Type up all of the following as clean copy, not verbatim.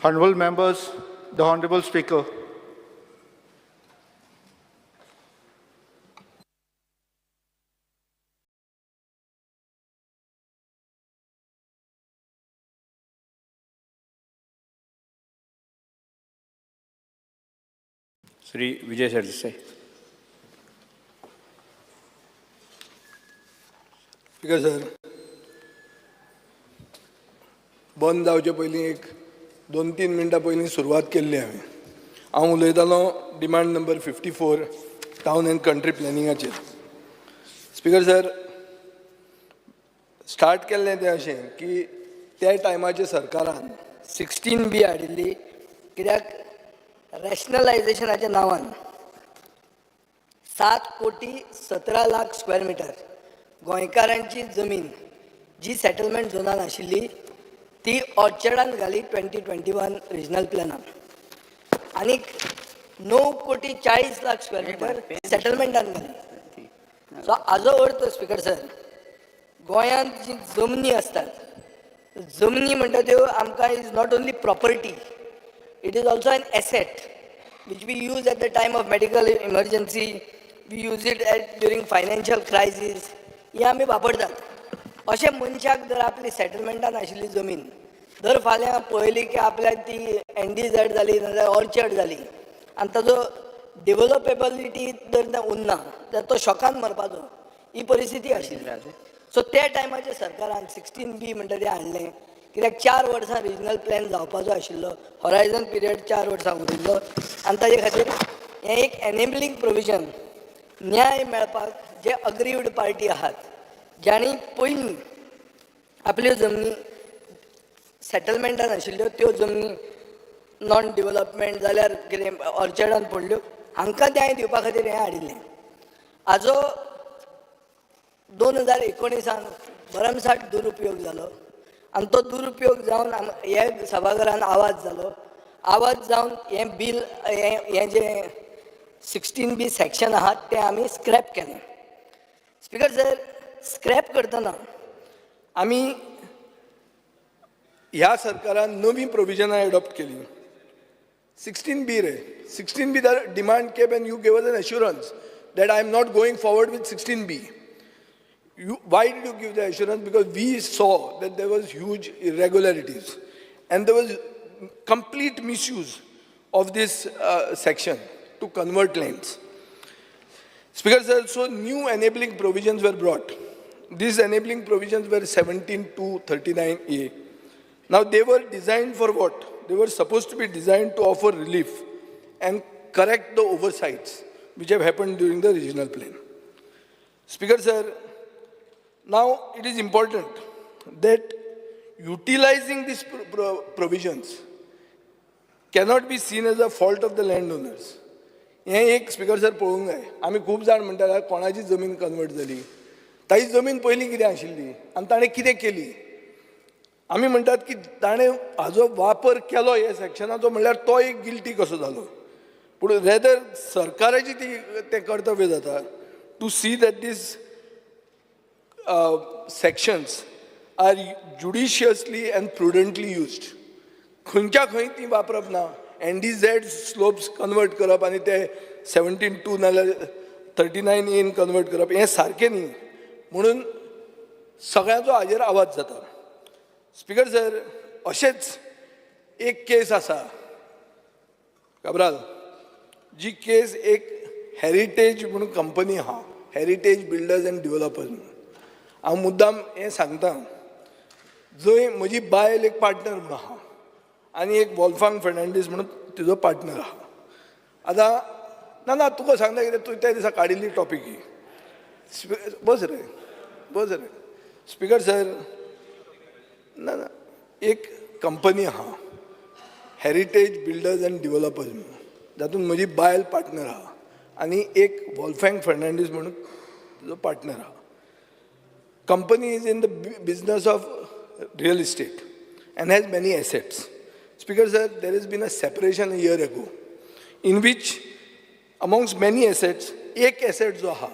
Honorable members, the Honorable Speaker. Shri Vijay Sardesai. Speaker sir, बंद जावचे पयलीं एक 2-3 मिनटां पयलीं सुरवात केल्ली हांवें. हांव उलयतालो demand number 54 town and country प्लॅनिंगाचेर. Speaker sir, start केल्लें तें अशें की त्या टायमाचे सरकारान 16B हाडिल्ली कित्याक रॅशनलायझेशनाच्या नांवान 7 कोटी 17 लाख स्क्वेअर मिटर गोंयकारांची जमीन जी सेटलमेंट झोनान आशिल्ली ती ऑर्चर्डान घाली 2021 रिजनल प्लॅनान, आनीक 9 कोटी 40 लाख स्क्वेअर मिटर सेटलमेंटान घाली. सो हाजो अर्थ स्पीकर सर, गोंयांत जी जमनी आसतात, जमनी म्हणटा त्यो आमकां is not only property, it is also an asset which we use at the time of medical emergency, we use it at during financial crisis. हे आमी वापरतात. अशें मनशाक जर आपली सेटलमेंटान आशिल्ली जमीन जर फाल्यां पळयली की आपल्याक ती एनडीझेड जाली नाजाल्यार ऑर्चर्ड जाली आनी ताजो डेवलपेबिलिटी जर उरना जाल्यार तो शॉकान मरपाचो, ही परिस्थिती आशिल्ली. सो त्या टायमाचेर सरकारान 16B म्हणटा तें हाडलें, कित्याक 4 वर्सां रिजनल प्लॅन जावपाचो आशिल्लो, हॉरायझन पिरियड 4 वर्सां उरिल्लो आनी ताजे खातीर हें एक एनेबलिंग प्रोविजन, न्याय मेळपाक जे अग्रीव्ड पार्टी आहात, जांणी पयलीं आपल्यो जमनी सेटलमेंटान आशिल्ल्यो त्यो जमनी नॉन डेवलपमेंट जाल्यार कितें ऑर्चर्डान पडल्यो, हांकां न्याय दिवपा खातीर हें हाडिल्लें. हाजो 2019 त भरमसाठ दुरुपयोग जालो आनी तो दुरुपयोग जावन हे सभाघरान आवाज जालो. आवाज जावन हें बील, हें हें जें 16B section आहा तें आमी स्क्रॅप केलें. स्पिकर सर, स्क्रॅप करतना आमी ह्या सरकारान नवी प्रोविजनां एडॉप्ट केली. 16B रे, 16B, the demand came and you gave us an assurance that I am not going forward with 16B. You, why did you give the assurance? Because we saw that there was huge irregularities and there was complete misuse of this section to convert lands. Speaker sir, so new enabling provisions were brought. These enabling provisions were 17 to 39A. Now they were designed for what? They were supposed to be designed to offer relief and correct the oversights which have happened during the regional plan. Speaker sir, now it is important that utilizing these provisions cannot be seen as a fault of the landowners. हें एक speaker sir पळोवंक जाय. आमी खूब जाण म्हणटाले, कोणाची जमीन कन्वर्ट जाली, ताची जमीन पयलीं कितें आशिल्ली आनी ताणें कितें केली. आमी म्हणटात की ताणें हाजो वापर केलो हे सेक्शनाचो, म्हणल्यार तो एक गिल्टी कसो जालो. पूण रेदर सरकाराची ती तें कर्तव्य जाता to see that these sections are judiciously and prudently used. खंयच्या खंय ती वापरप ना. एनडीझेड स्लोप्स कन्वर्ट करप आनी ते 17(2) नाल्यार 39 एन कन्वर्ट करप हें सारकें न्ही, म्हणून सगळ्यांचो हाजेर आवाज जाता. स्पिकर सर, अशेंच एक केस आसा काब्राल, जी केस एक हेरिटेज म्हणून कंपनी आहा, हेरिटेज बिल्डर्स अँड डिवेलपर्स म्हणून. हांव मुद्दाम हें सांगता, जंय म्हजी बायल एक पार्टनर म्हणून आहा आनी एक वॉल्फांग फेर्नांडीस म्हणून तिजो पार्टनर आहा. आतां ना ना, तुका सांगता कितें, तूं त्या दिसा काडिल्ली टॉपीक ही. बस रे, बस रे. स्पिकर सर, ना ना, एक कंपनी आहा हेरिटेज बिल्डर्स अँड डिवेलपर्स म्हणून, जातून म्हजी बायल पार्टनर आहा आनी एक वॉल्फँग फर्नांडीस म्हणून तिजो पार्टनर आहा. Company is in the business of real estate and has many assets. Speaker sir, there has been a separation a year ago in which amongst many assets, एक एसेट जो आहा,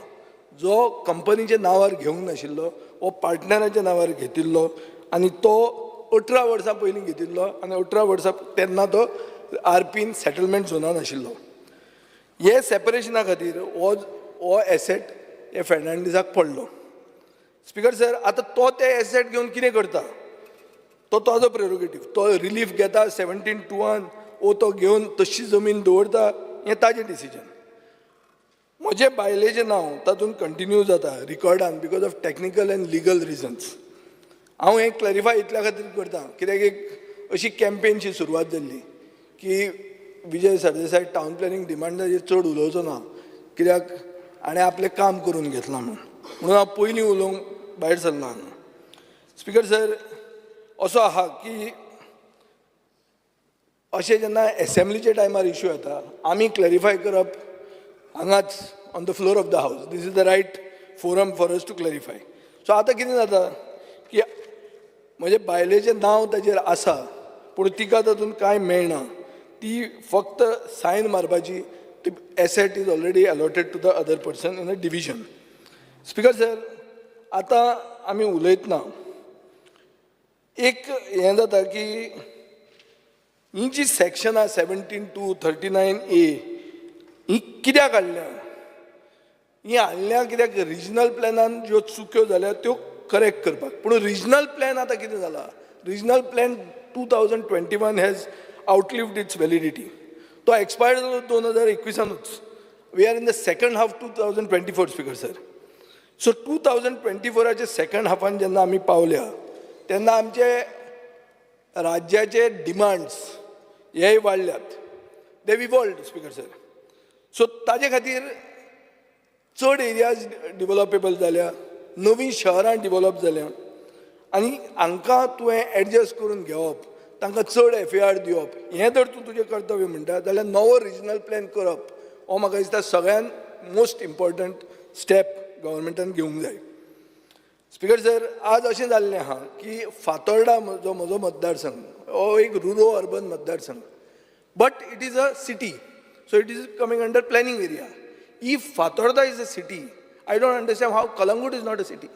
जो कंपनीच्या नांवार घेवंक नाशिल्लो, हो पार्टनराच्या नांवार घेतिल्लो आनी तो 18 वर्सां पयलीं घेतिल्लो आनी 18 वर्सां तेन्ना तो आरपीन सेटलमेंट झोनान आशिल्लो. हे सेपरेशना खातीर हो एसेट हे फेर्नांडीसाक पडलो. स्पिकर सर, आतां तो ते एसेट घेवन कितें करता तो ताजो प्रेरोगेटीव. तो रिलीफ घेता 17(2) वो तो घेवन तशी जमीन दवरता, हें ताजें डिसिजन. म्हजे बायलेचें नांव तातूंत कंटिन्यू जाता रिकॉर्डान because of technical and legal reasons. हांव हें क्लॅरिफाय इतल्या खातीर करता कित्याक एक अशी कॅम्पेनशी सुरवात जाल्ली की विजय सरदेसाय टावन प्लॅनिंग डिमांडाचेर चड उलोवचो ना कित्याक हाणें आपलें काम करून घेतलां म्हूण. म्हणून हांव पयलीं उलोवंक भायर सरला हांगा. स्पिकर सर, असो आहा की अशें जेन्ना एसेंब्लीच्या टायमार इशू येता, आमी क्लॅरिफाय करप हांगाच on the floor of the house, this is the right forum for us to clarify. So आतां कितें जाता की म्हजे बायलेचें नांव ताजेर आसा, पूण तिका तातूंत कांय मेळना. ती फक्त सायन मारपाची. ती asset is already allotted to the other person in a division. Speaker sir, आतां आमी उलयतना एक हें जाता की ही जी सेक्शनां 17(2), 39A ही कित्याक हाडल्या? ही हाडल्या कित्याक रिजनल प्लॅनान ज्यो चुक्यो जाल्या त्यो करेक्ट करपाक. पूण रिजनल प्लॅन आतां कितें जाला, regional plan 2021 has outlived its validity. तो एक्सपायर्ड जालो 2021सानूच. We are in the second half 2024, Speaker sir. So 2024आचे second हाफान जेन्ना आमी पावल्या तेन्ना आमचे राज्याचे डिमांड्स हेय वाडल्यात. They evolved, Speaker sir. So ताजे खातीर चड एरियाज डिवलपेबल जाल्या, नवीं शहरां डिवलप जाल्या आनी हांकां तुवें एडजस्ट करून घेवप, तांकां चड एफएआर दिवप, हें जर तूं तुजें कर्तव्य म्हणटा जाल्यार नवो रिजनल प्लॅन करप हो म्हाका दिसता सगळ्यान मोस्ट इम्पॉर्टंट स्टेप गव्हर्मेंटान घेवंक जाय. स्पिकर सर, आज अशें जाल्लें आहा की फातोर्डा जो म्हजो मतदारसंघ हो एक रुरो अर्बन मतदारसंघ, but it is a city, so it is coming under planning area. If Fatorda is a city, I don't understand how Calangute is not a city,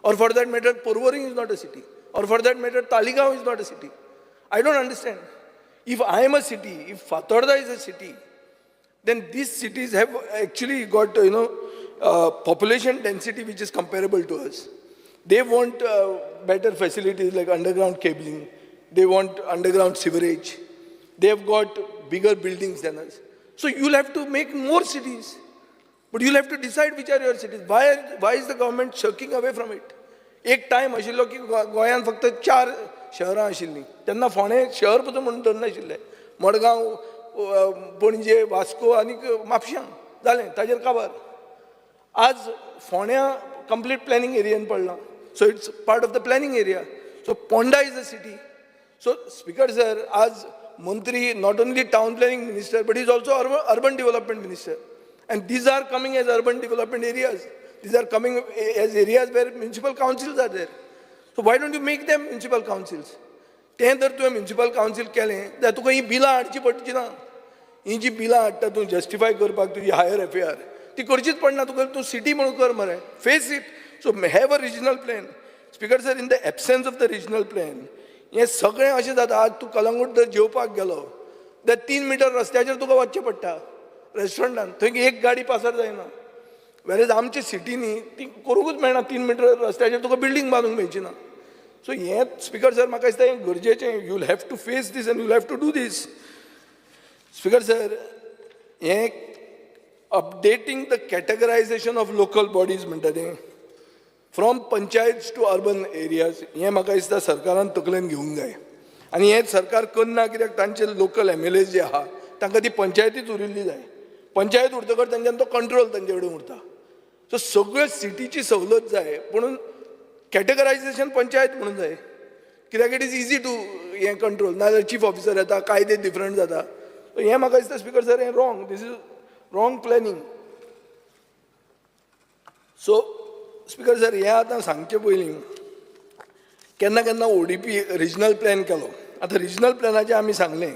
or for that matter Porvorim is not a city, or for that matter Taleigao is not a city. I don't understand. If I am a city, if Fatorda is a city, then these cities have actually got population density which is comparable to us. They want better facilities like underground cabling. They want underground sewerage. They have got bigger buildings than us. So you'll have to make more cities. But you'll have to decide which are your cities. Why is the government shirking away from it? एक time आशिल्लो की गोंयांत फक्त चार शहरां आशिल्लीं. तेन्ना फोंडें शहर पसून म्हणून धरनाशिल्लें. मडगांव, पणजे, वास्को आनी म्हापशां, जालें, ताजेर काबार. आज फोंड्या कंप्लीट प्लॅनिंग एरियन पडलां, so it's part of the planning area. So Ponda is a city. So Speaker sir, आज मंत्री not only town planning minister but is also urban development minister, and these are coming as urban development areas. These are coming as areas where municipal councils are there. So why don't you make them municipal councils? तें जर तुवें municipal council केलें जाल्यार तुका ही बिलां हाडची पडची ना. ही जी बिलां हाडटा तूं जस्टिफाय करपाक तुजी हायर एफएआर, ती करचीच पडना तुका. तूं सिटी म्हणून कर मरे, face it. So have a regional plan, Speaker sir. In the absence of the regional plan हें सगळें अशें जाता. आज तूं कलंगूट जर जेवपाक गेलो जाल्यार 3 मिटर रस्त्याचेर तुका वचचें पडटा रेस्टॉरंटान. थंय एक गाडी पासार जायना. वेरेज आमच्या सिटीनी ती करूंकूच मेळना. 3 मिटर रस्त्याचेर तुका बिल्डींग बांदूंक मेळची ना. सो हें स्पिकर सर, म्हाका दिसता हें गरजेचें. You have to face this and you have to do this. Speaker sir, हें updating the categorization of local bodies म्हणटा तें from panchayat to urban areas, हें म्हाका दिसता सरकारान तकलेन घेवंक जाय आनी हें सरकार करना कित्याक तांचे लोकल एमएलए जे आहा तांकां ती पंचायतीच उरिल्ली जाय. पंचायत उरतकच तांच्यान तो कंट्रोल तांचे कडेन उरता. सो सगळे सिटीची सवलत जाय, पूण कॅटेगरायझेशन पंचायत म्हणून जाय कित्याक it is easy to हें कंट्रोल. नाजाल्यार चीफ ऑफिसर येता, कायदे डिफरंट जाता. सो हें म्हाका दिसता, स्पिकर सर, हें wrong, this is wrong planning. So Speaker sir, हें आतां सांगचे पयलीं केन्ना केन्ना ओडीपी रिजनल प्लॅन केलो. आतां रिजनल प्लॅनाचें आमी सांगलें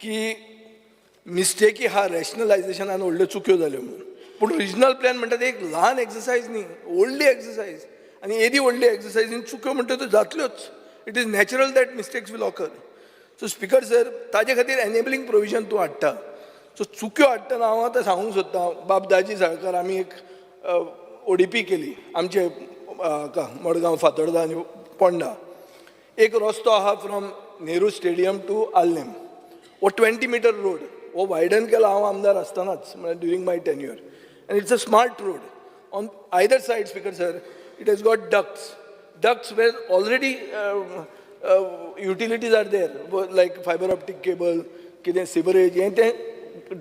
की मिस्टेकी हा, रॅशनलायझेशनान व्हडल्यो चुक्यो जाल्यो म्हणून. पूण रिजनल प्लॅन म्हणटा ते एक ल्हान एक्सरसायज न्ही, व्हडली एक्सरसायज आनी येदी व्हडली एक्सरसायजीन चुक्यो म्हणटा त्यो जातल्योच. It is natural that mistakes will occur. So Speaker sir, ताजे खातीर एनेबलिंग प्रोविजन तूं हाडटा. सो चुक्यो हाडटना हांव आतां सांगूंक सोदतां, बाब दाजी साळकर, आमी एक ओडीपी केली आमचे हाका मडगांव, फातोर्दा आनी पोंडा. एक रस्तो आहा from Nehru Stadium to Arlem. हो 20 मिटर रोड हो वायडन केला हांव आमदार आसतनाच, म्हळ्यार during my tenure, and it's a smart road. On either side, Speaker sir, it has got ducts, ducts where already utilities are there, like fiber optic cable, कितें sewerage, हें तें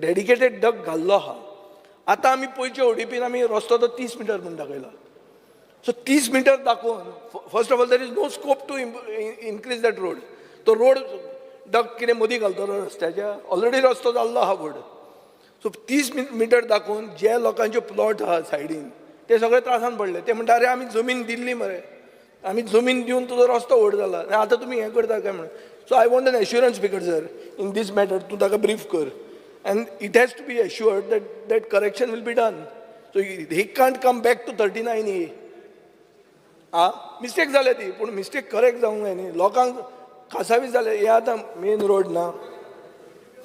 डेडिकेटेड डक्ट घाल्लो आहा. आतां आमी पयचे ओडीपीन आमी रस्तो तो 30 मिटर म्हूण दाखयला. सो 30 मिटर दाखोवन, first of all, there is no scope to increase that road. तो रोड डक्ट कितें मदीं घालतलो रस्त्याच्या? ऑलरेडी रस्तो जाल्लो आहा व्हड. सो 30 मिटर दाखोवन जे लोकांचे प्लॉट आहा सायडीन ते सगळे त्रासान पडले. ते म्हणटा, "अरे, आमी जमीन दिल्ली मरे, आमी जमीन दिवन तुजो रस्तो व्हड जाला आनी आतां तुमी हें करता काय?" म्हणून. So I want an assurance, Speaker sir, in this matter. तूं ताका ब्रीफ कर and it has to be assured that that correction will be done. So he can't come back to 39A. Ah mistake जाल्या ती, पूण mistake correct जावंक जाय न्ही. लोकांक कासावीस जालें. हे आतां मेन रोड ना,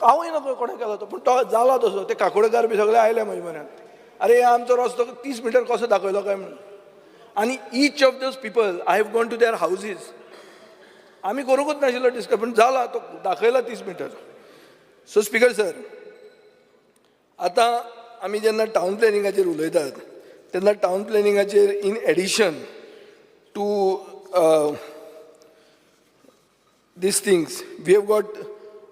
हांवूय नको कोणें केलो तो, पूण तो जाला तसो. ते काकोडकार बी सगळे आयले म्हजे म्हऱ्यान, "अरे, हे आमचो रस्तो 30 मिटर कसो दाखयलो काय?" म्हणून. आनी each of those people, I have gone to their houses. आमी करूंकूच नाशिल्लो डिस्कस, पूण जाला तो दाखयला 30 मिटर. सो स्पीकर सर, आतां आमी जेन्ना टावन प्लॅनिंगाचेर उलयतात तेन्ना town प्लॅनिंगाचेर in addition to these things, we have got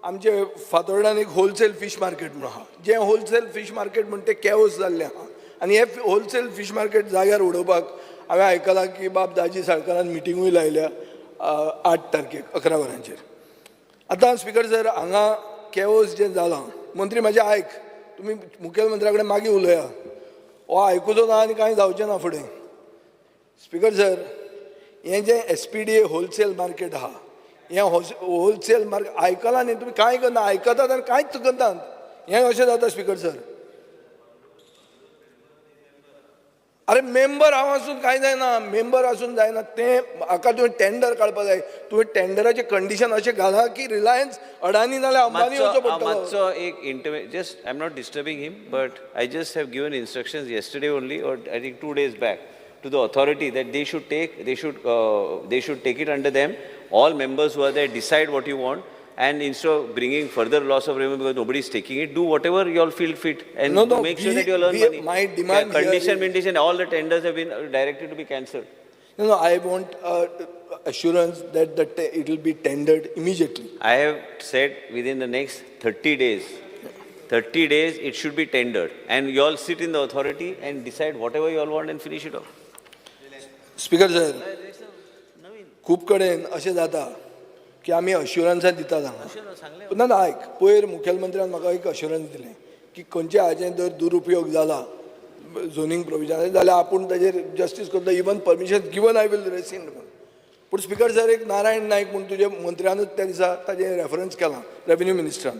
आमचे फातोर्डान एक होलसेल फीश मार्केट म्हणून आहा. जें होलसेल फीश मार्केट म्हण तें कॅओस जाल्लें आहा आनी हें होलसेल फीश मार्केट जाग्यार उडोवपाक हांवें आयकलां की बाब दाजी साळकारान मिटिंगूय लायल्या 8 तारखेक 11 वरांचेर. आतां स्पीकर सर, हांगा कॅओस जें जालां, मंत्री म्हाजें आयक, तुमी मुखेलमंत्र्या कडेन मागीर उलया. हो आयकुचो ना आनी कांय जावचें ना फुडें. स्पीकर सर, हें जें एसपीडीए होलसेल मार्केट आहा, हें होलसेल मार्केट आयकलां न्ही तुमी? कांय करना, आयकतात आनी कांयच करनात. हें अशें जाता स्पीकर सर. अरे, मेंबर हांव आसून कांय जायना, मेंबर आसून जायना तें. हाका तुवें टेंडर काडपा जाय. तुवें टेंडराचें कंडिशन अशें घालां की रिलायन्स, अडानी नाल्यार अंबानी मातसो येवचो पडटलो. मातसो एक interview. Just I am not disturbing him, but I just have given instructions yesterday only, or I think 2 days back, to the authority that they should take it under them. All members who are there, decide what you want, and instead of bringing further loss of revenue because nobody is taking it, do whatever you all feel fit and No, make sure that you all earn money. My demand here Condition, condition, all the tenders have been directed to be cancelled. No, I want assurance that it will be tendered immediately. I have said within the next 30 days, 30 days it should be tendered. And you all sit in the authority and decide whatever you all want and finish it off. Speaker sir, खूब कडेन अशें जाता की आमी अश्युरन्सां दितात हांगा. ना ना, आयक, पयर मुखेलमंत्र्यान म्हाका एक अश्युरन्स दिलें की खंयच्या हाजें जर दुरुपयोग जाला झोनींग प्रोविजन जाल्यार आपूण ताजेर जस्टीस करता, even permission given I will rescind म्हणून. पूण स्पीकर सर, एक नारायण नायक म्हूण तुजे मंत्र्यानूच त्या दिसा ताजें रेफरन्स केलां रेवेन्यू मिनिस्टरान,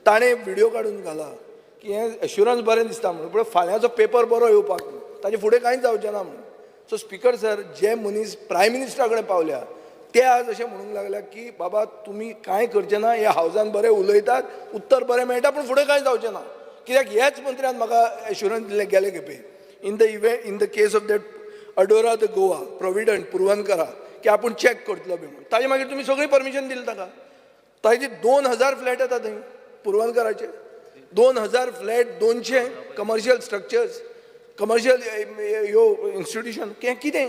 ताणें व्हिडियो काडून घाला की हें एश्युरन्स बरें दिसता म्हणून, पूण फाल्यांचो पेपर बरो येवपाक ताजे फुडें कांयच जावचें ना म्हणून. सो स्पीकर सर, जे मनीस प्रायम मिनिस्टरा कडेन पावल्या ते आज अशें म्हणूंक लागल्या की बाबा, तुमी कांय करचें ना, ह्या हावजान बरें उलयतात, उत्तर बरें मेळटा, पूण फुडें कांय जावचें ना, कित्याक ह्याच मंत्र्यान म्हाका एश्युरन्स दिलें गेले खेपे in the event, in the case of that Adora the Goa Provident पुरवणकरा, की आपूण चॅक करतलो बी म्हणून. ताजे मागीर तुमी सगळी परमिशन दिली ताका. ताजे 2000 फ्लॅट येता थंय पुरवणकराचे, 2000 flat, 200 commercial structures, commercial ह्यो इन्स्टिट्यूशन, हें कितें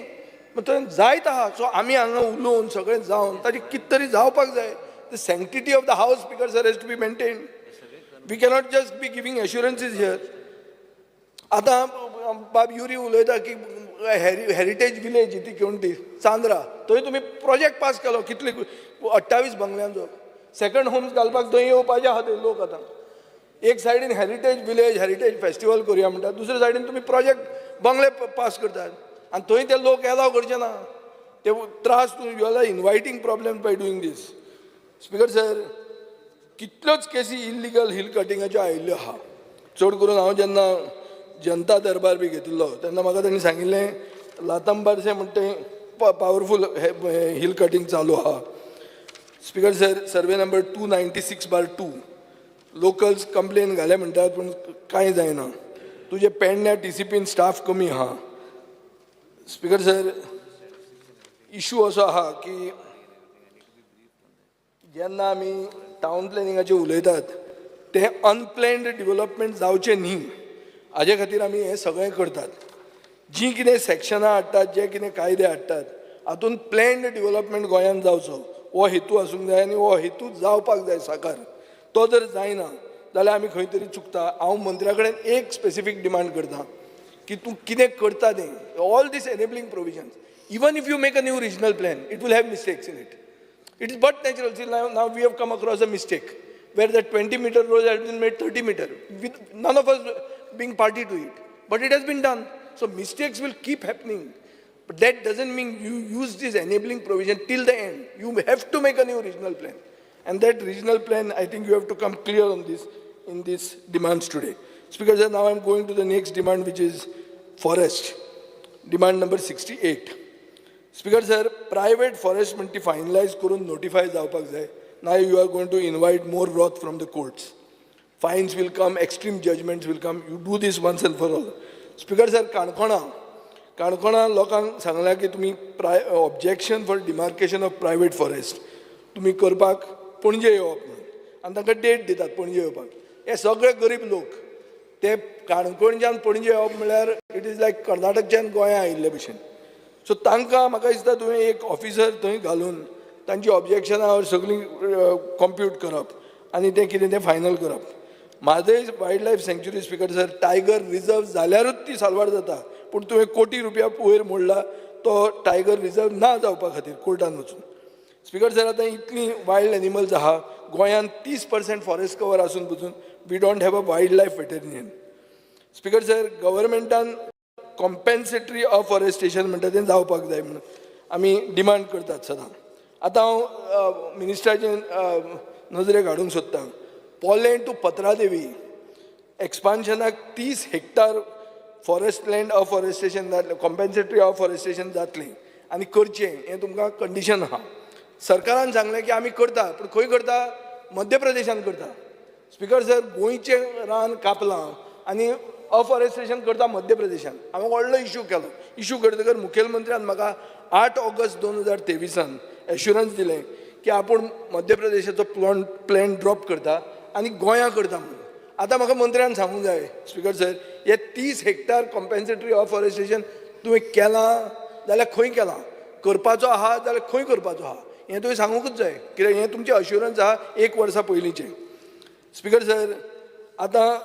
थंय जायत आहा. सो आमी हांगा उलोवन सगळें जावन ताजें कितें तरी जावपाक जाय. The sanctity of the house, Speaker sir, has to be maintain. We cannot just be giving assurances here. आतां बाब युरी उलयता की हेरिटेज विलेज ती कोण ती चांद्रा, थंय तुमी प्रोजेक्ट पास केलो कितले, 28 बंगल्यांचो. सेकंड होम्स घालपाक थंय येवपाचे आहा ते लोक. आतां एक सायडीन हेरिटेज विलेज, हेरिटेज फेस्टिवल करुया म्हणटा, दुसरे सायडीन तुमी प्रोजेक्ट बंगले पास करतात आनी थंय ते लोक एलाव करचे ना. ते त्रास, you are inviting problem by doing this. Speaker sir, कितल्योच केसी इल्लिगल हिल कटिंगाच्यो आयिल्ल्यो आहा. चड करून हांव जेन्ना जनता दरबार बी घेतिल्लो तेन्ना म्हाका तांणी सांगिल्लें, लातंबारशें म्हणटा ते. पावरफूल हिल कटिंग चालू आहा. Speaker sir, survey number 296/2, locals complain घाले म्हणटात, पूण कांय जायना. तुजे पेडण्या टीसीपीन स्टाफ कमी आहा. स्पीकर सर, इशू असो आहा की जेन्ना आमी टावन प्लॅनिंगाचेर उलयतात, तें अनप्लॅन्ड डिवलपमेंट जावचें न्ही हाजे खातीर आमी हें सगळें करतात. जीं कितें सॅक्शनां हाडटात, जे कितें कायदे हाडटात, हातूंत प्लॅन्ड डिवलपमेंट गोंयांत जावचो हो हेतू आसूंक जाय आनी हो हेतू जावपाक जाय साकार. तो जर जायना जाल्यार आमी खंय तरी चुकता. हांव मंत्र्या कडेन एक स्पेसिफीक डिमांड करता की तूं कितें करता तें, all these enabling provisions, even if you make a new regional plan, it will have mistakes in it. It is but natural. See, now we have come across a mistake where the 20-meter road has been made 30 meter with none of us being party to it. But it has been done. So mistakes will keep happening. But that doesn't mean you use this enabling provision till the end. You have to make a new regional plan. And that regional plan, I think you have to come clear on this in these demands today. Speaker sir, now I'm going to the next demand, which is forest. Demand number 68. Speaker sir, private forest म्हणटी finalise करून notify जावपाक जाय. Now you are going to invite more wrath from the courts. Fines will come, extreme judgments will come. You do this once and for all. Speaker sir, Canacona Canacona लोकांक सांगलां की तुमी objection for demarcation of private forest तुमी करपाक पणजे येवप म्हणून आनी तांकां डेट दितात पणजे येवपाक. हे सगळे गरीब लोक, ते काणकोणच्यान पणजे येवप म्हणल्यार it is लायक कर्नाटकच्यान गोंया आयिल्ले भशेन. सो तांकां म्हाका दिसता तुवें एक ऑफिसर थंय घालून तांची ऑब्जेक्शनां सगळीं कॉम्प्यूट करप आनी तें कितें तें फायनल करप. Mhadei wild life sanctuary, Speaker sir, tiger reserve जाल्यारूच ती साल्वार जाता, पूण तुवें कोटी रुपया वयर मोडला तो टायगर रिजर्व ना जावपा खातीर कोर्टान वचून. स्पीकर सर, आतां इतलीं वायल्ड एनिमल्स आहा गोंयांत, 30% फॉरेस्ट कवर आसून पसून we don't have a wild life veterinarian. Speaker sir, गव्हर्मेंटान कॉम्पेन्सेटरी अफॉरेस्टेशन म्हणटा तें जावपाक जाय म्हणून आमी डिमांड करतात सदां. आतां हांव मिनिस्टराचे नजरेक हाडूंक सोदतां, पोलें टू पत्रादेवी एक्सपान्शनाक 30 हेक्टर फॉरेस्ट लँड अफॉरेस्टेशन जातलें, कॉम्पेन्सेटरी अफॉरेस्टेशन जातलें आनी करचें हें तुमकां कंडिशन आहा. सरकारान सांगलें की आमी करता, पूण खंय करता? मध्य प्रदेशान करता. स्पीकर सर, गोंयचें रान कापलां आनी अफॉरेस्टेशन करता मध्य प्रदेशान. हांवें व्हडलो इशू केलो. इशू करतकर मुखेलमंत्र्यान म्हाका 8 ऑगस्ट 2023 एश्युरन्स दिलें की आपूण मध्य प्रदेशाचो प्लॅन ड्रॉप करता आनी गोंयां करता म्हणून. आतां म्हाका मंत्र्यान सांगूंक जाय, स्पीकर सर, हे 30 हेक्टर कॉम्पेन्सेटरी अफॉरेस्टेशन तुवें केलां जाल्यार खंय केलां, करपाचो आहा जाल्यार खंय करपाचो आहा, हें तुवें सांगूंकच जाय, कित्याक हें तुमचें अश्युरन्स आहा एक वर्सा पयलींचें. स्पीकर सर, आतां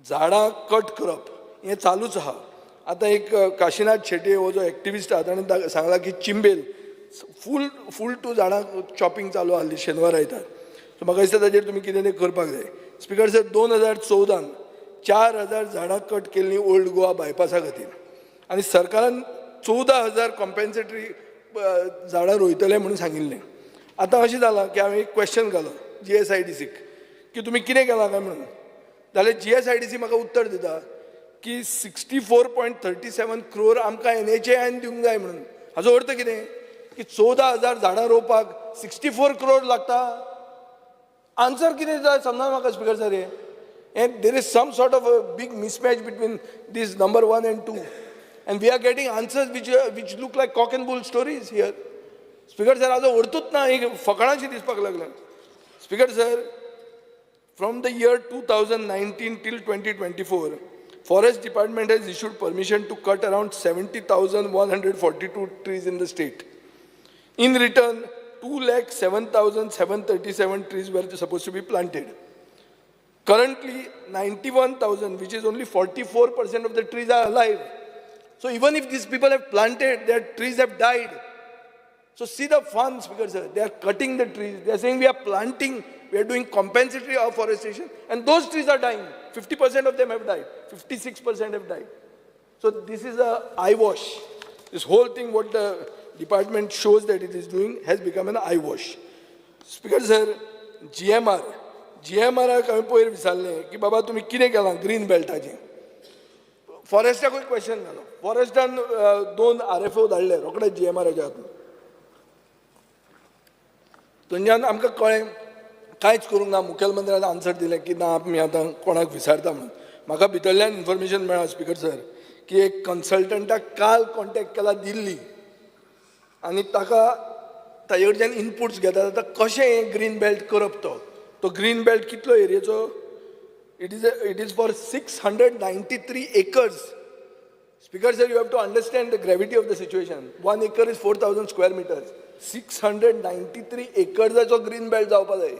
झाडां कट करप हें चालूच आहा. आतां एक काशिनाथ शेट्ये हो जो एक्टिविस्ट आहा, ताणें सांगलां की चिंबेल फूल फूल टू झाडां चॉपिंग चालू आहली शेनवार आयतार. सो म्हाका दिसता ताजेर तुमी कितें तें करपाक जाय. स्पीकर सर, 2014न 4000 झाडां कट केल्लीं ओल्ड गोवा बायपासा खातीर आनी सरकारान 14,000 कॉम्पेन्सेटरी झाडां रोयतले म्हणून सांगिल्लें. आतां अशें जालां की हांवें एक क्वेश्चन घालो जीएसआयडीसीक की तुमी कितें केलां काय म्हणून, जाल्यार जीएसआयडीसी म्हाका उत्तर दिता की 64.37 crore आमकां एनएचएआयन दिवंक जाय म्हणून. हाजो अर्थ कितें की 14,000 झाडां रोवपाक 64 क्रोर लागता? आन्सर कितें जाय समजना म्हाका, स्पीकर सर. हें And there is some sort of a big mismatch between this number one and two. And we are getting answers which look like cock and bull stories here. Speaker sir, हाजो अर्थूच ना, एक फकाणाशी दिसपाक लागलें. Speaker sir, from the year 2019 till 2024, Forest Department has issued permission to cut around 70,142 trees in the state. In return, 2,07,737 trees were supposed to be planted. Currently, 91,000, which is only 44% of the trees, are alive. So even if these people have planted, their trees have died. So see the fun, Speaker sir. They are cutting the trees. They are saying we are planting, we are doing compensatory afforestation, and those trees are dying. 50% of them have died. 56% have died. So this is a eyewash. This whole thing, what the department shows that it is doing, has become an eyewash. Speaker sir, GMR. जीएमआराक हांवें पयर विचारलें की बाबा, तुमी कितें केलां green बेल्टाचें? फॉरेस्टाकूय question घालो. फॉरेस्टान दोन आरएफओ धाडले रोखडे जीएमआराच्या हातून. थंयच्यान आमकां कळ्ळें कांयच करूंक ना. मुखेलमंत्र्यान आन्सर दिलें की ना, आमी आतां कोणाक विचारता म्हणून. म्हाका भितरल्यान इन्फॉर्मेशन मेळ्ळां स्पिकर सर की एक कन्सल्टंटाक काल कॉन्टेक्ट केला दिल्ली आनी ताका ताजे कडच्यान इनपुट्स घेतात आतां कशें हें ग्रीन बेल्ट करप. तो तो ग्रीन बेल्ट कितलो एरियेचो? It is for 693 acres. Speaker sir, you have to understand the gravity of the situation. 1 acre is 4,000 square meters. 693 एकर्साचो green belt जावपा जाय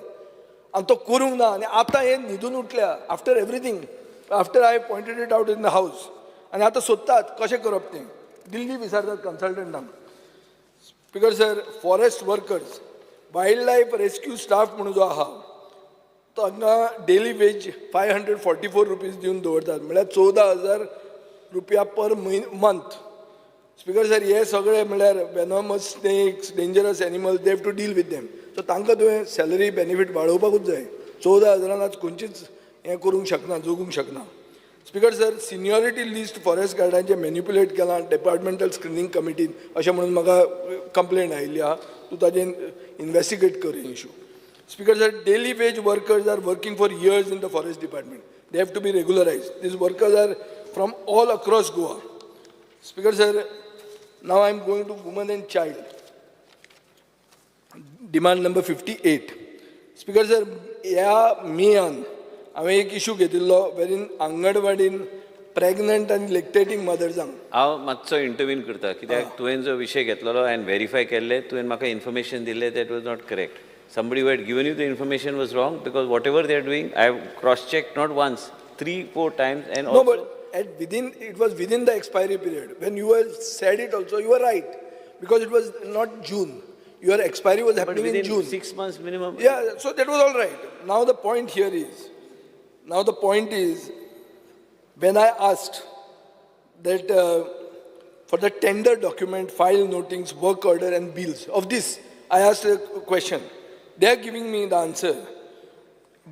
आनी तो करूंक ना. आनी आतां हे न्हिदून उठल्या after everything, after I pointed it out in the house. आनी आतां सोदतात कशें करप तें. दिल्ली विचारतात कन्सल्टंटांक. Speaker sir, forest workers, wild life rescue staff म्हणून जो आहा, तांकां daily wage ₹544 दिवन दवरतात, म्हळ्यार 14,000 रुपया पर मंथ. स्पिकर सर, हे सगळे म्हळ्यार venomous snakes, dangerous animals, they have to deal with them. So तांकां तुवें सॅलरी बेनिफीट वाडोवपाकूच जाय. 14 हजारान आज खंयचीच हें करूंक शकना, जगूंक शकना. Speaker sir, seniority list forest गार्डांचें manipulate केलां डिपार्टमेंटल स्क्रिनींग कमिटीन अशें म्हणून म्हाका कंप्लेन आयिल्ली आहा. तूं ताजेर इन्वेस्टिगेट कर issue. Speaker sir, daily wage workers are working for years in the forest department. They have to be regularized. These workers are from all across Goa. Speaker sir, now I am going to women and child. Demand number 58. Speaker sir, ह्या मेयान हांवें एक issue घेतिल्लो वेरीन आंगणवाडीन pregnant आनी लेक्टेटींग मदर्सांक हांव मातसो intervene करता, कित्याक तुवें जो विशय घेतलेलो, हांवें व्हेरीफाय केल्लें. तुवें म्हाका इन्फॉर्मेशन दिल्लें, that was not correct. Somebody who had given you the information was wrong, because whatever they are doing, I have cross checked not once, three four times, and No, also but at within, it was within the expiry period. When you were said it also, you were right. Because it was not June. Your expiry was But happening in within June. 6 months minimum. Yeah, so that was all right. Now the point is, when I asked that for the tender document, file notings, work order and bills of this, I asked a question. They are giving me the answer.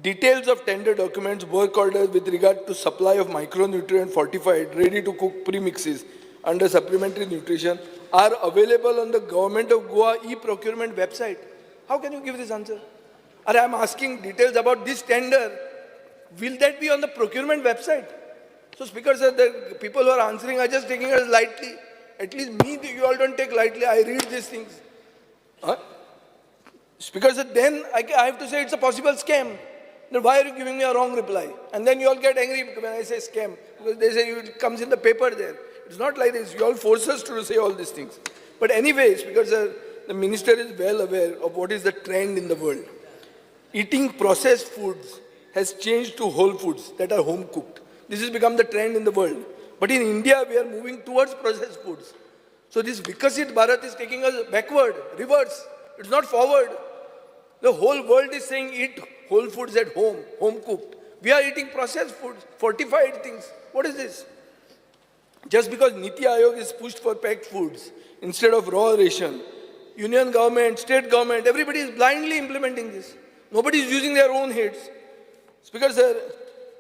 Details of tender documents, work orders with regard to supply of micronutrient fortified, ready to cook premixes under supplementary nutrition are available on the Government of Goa e-procurement website. How can you give this answer? Or I am asking details about this tender. Will that be on the procurement website? So Speaker sir, the people who are answering are just taking it lightly. At least me, you all don't take lightly. I read these things. Huh? Speaker said, then I have to say it's a possible scam. Then why are you giving me a wrong reply? And then you all get angry when I say scam, because they say it comes in the paper there. It's not like this. You all force us to say all these things. But anyway, Speaker sir, the minister is well aware of what is the trend in the world. Eating processed foods has changed to whole foods that are home cooked. This has become the trend in the world. But in India, we are moving towards processed foods. So this Vikasit Bharat is taking us backward, reverse. It's not forward. The whole world is saying eat whole foods at home, home cooked. We are eating processed foods, fortified things. What is this? Just because Niti Aayog is pushed for packed foods instead of raw ration, union government, state government, everybody is blindly implementing this. Nobody is using their own heads. Speaker sir,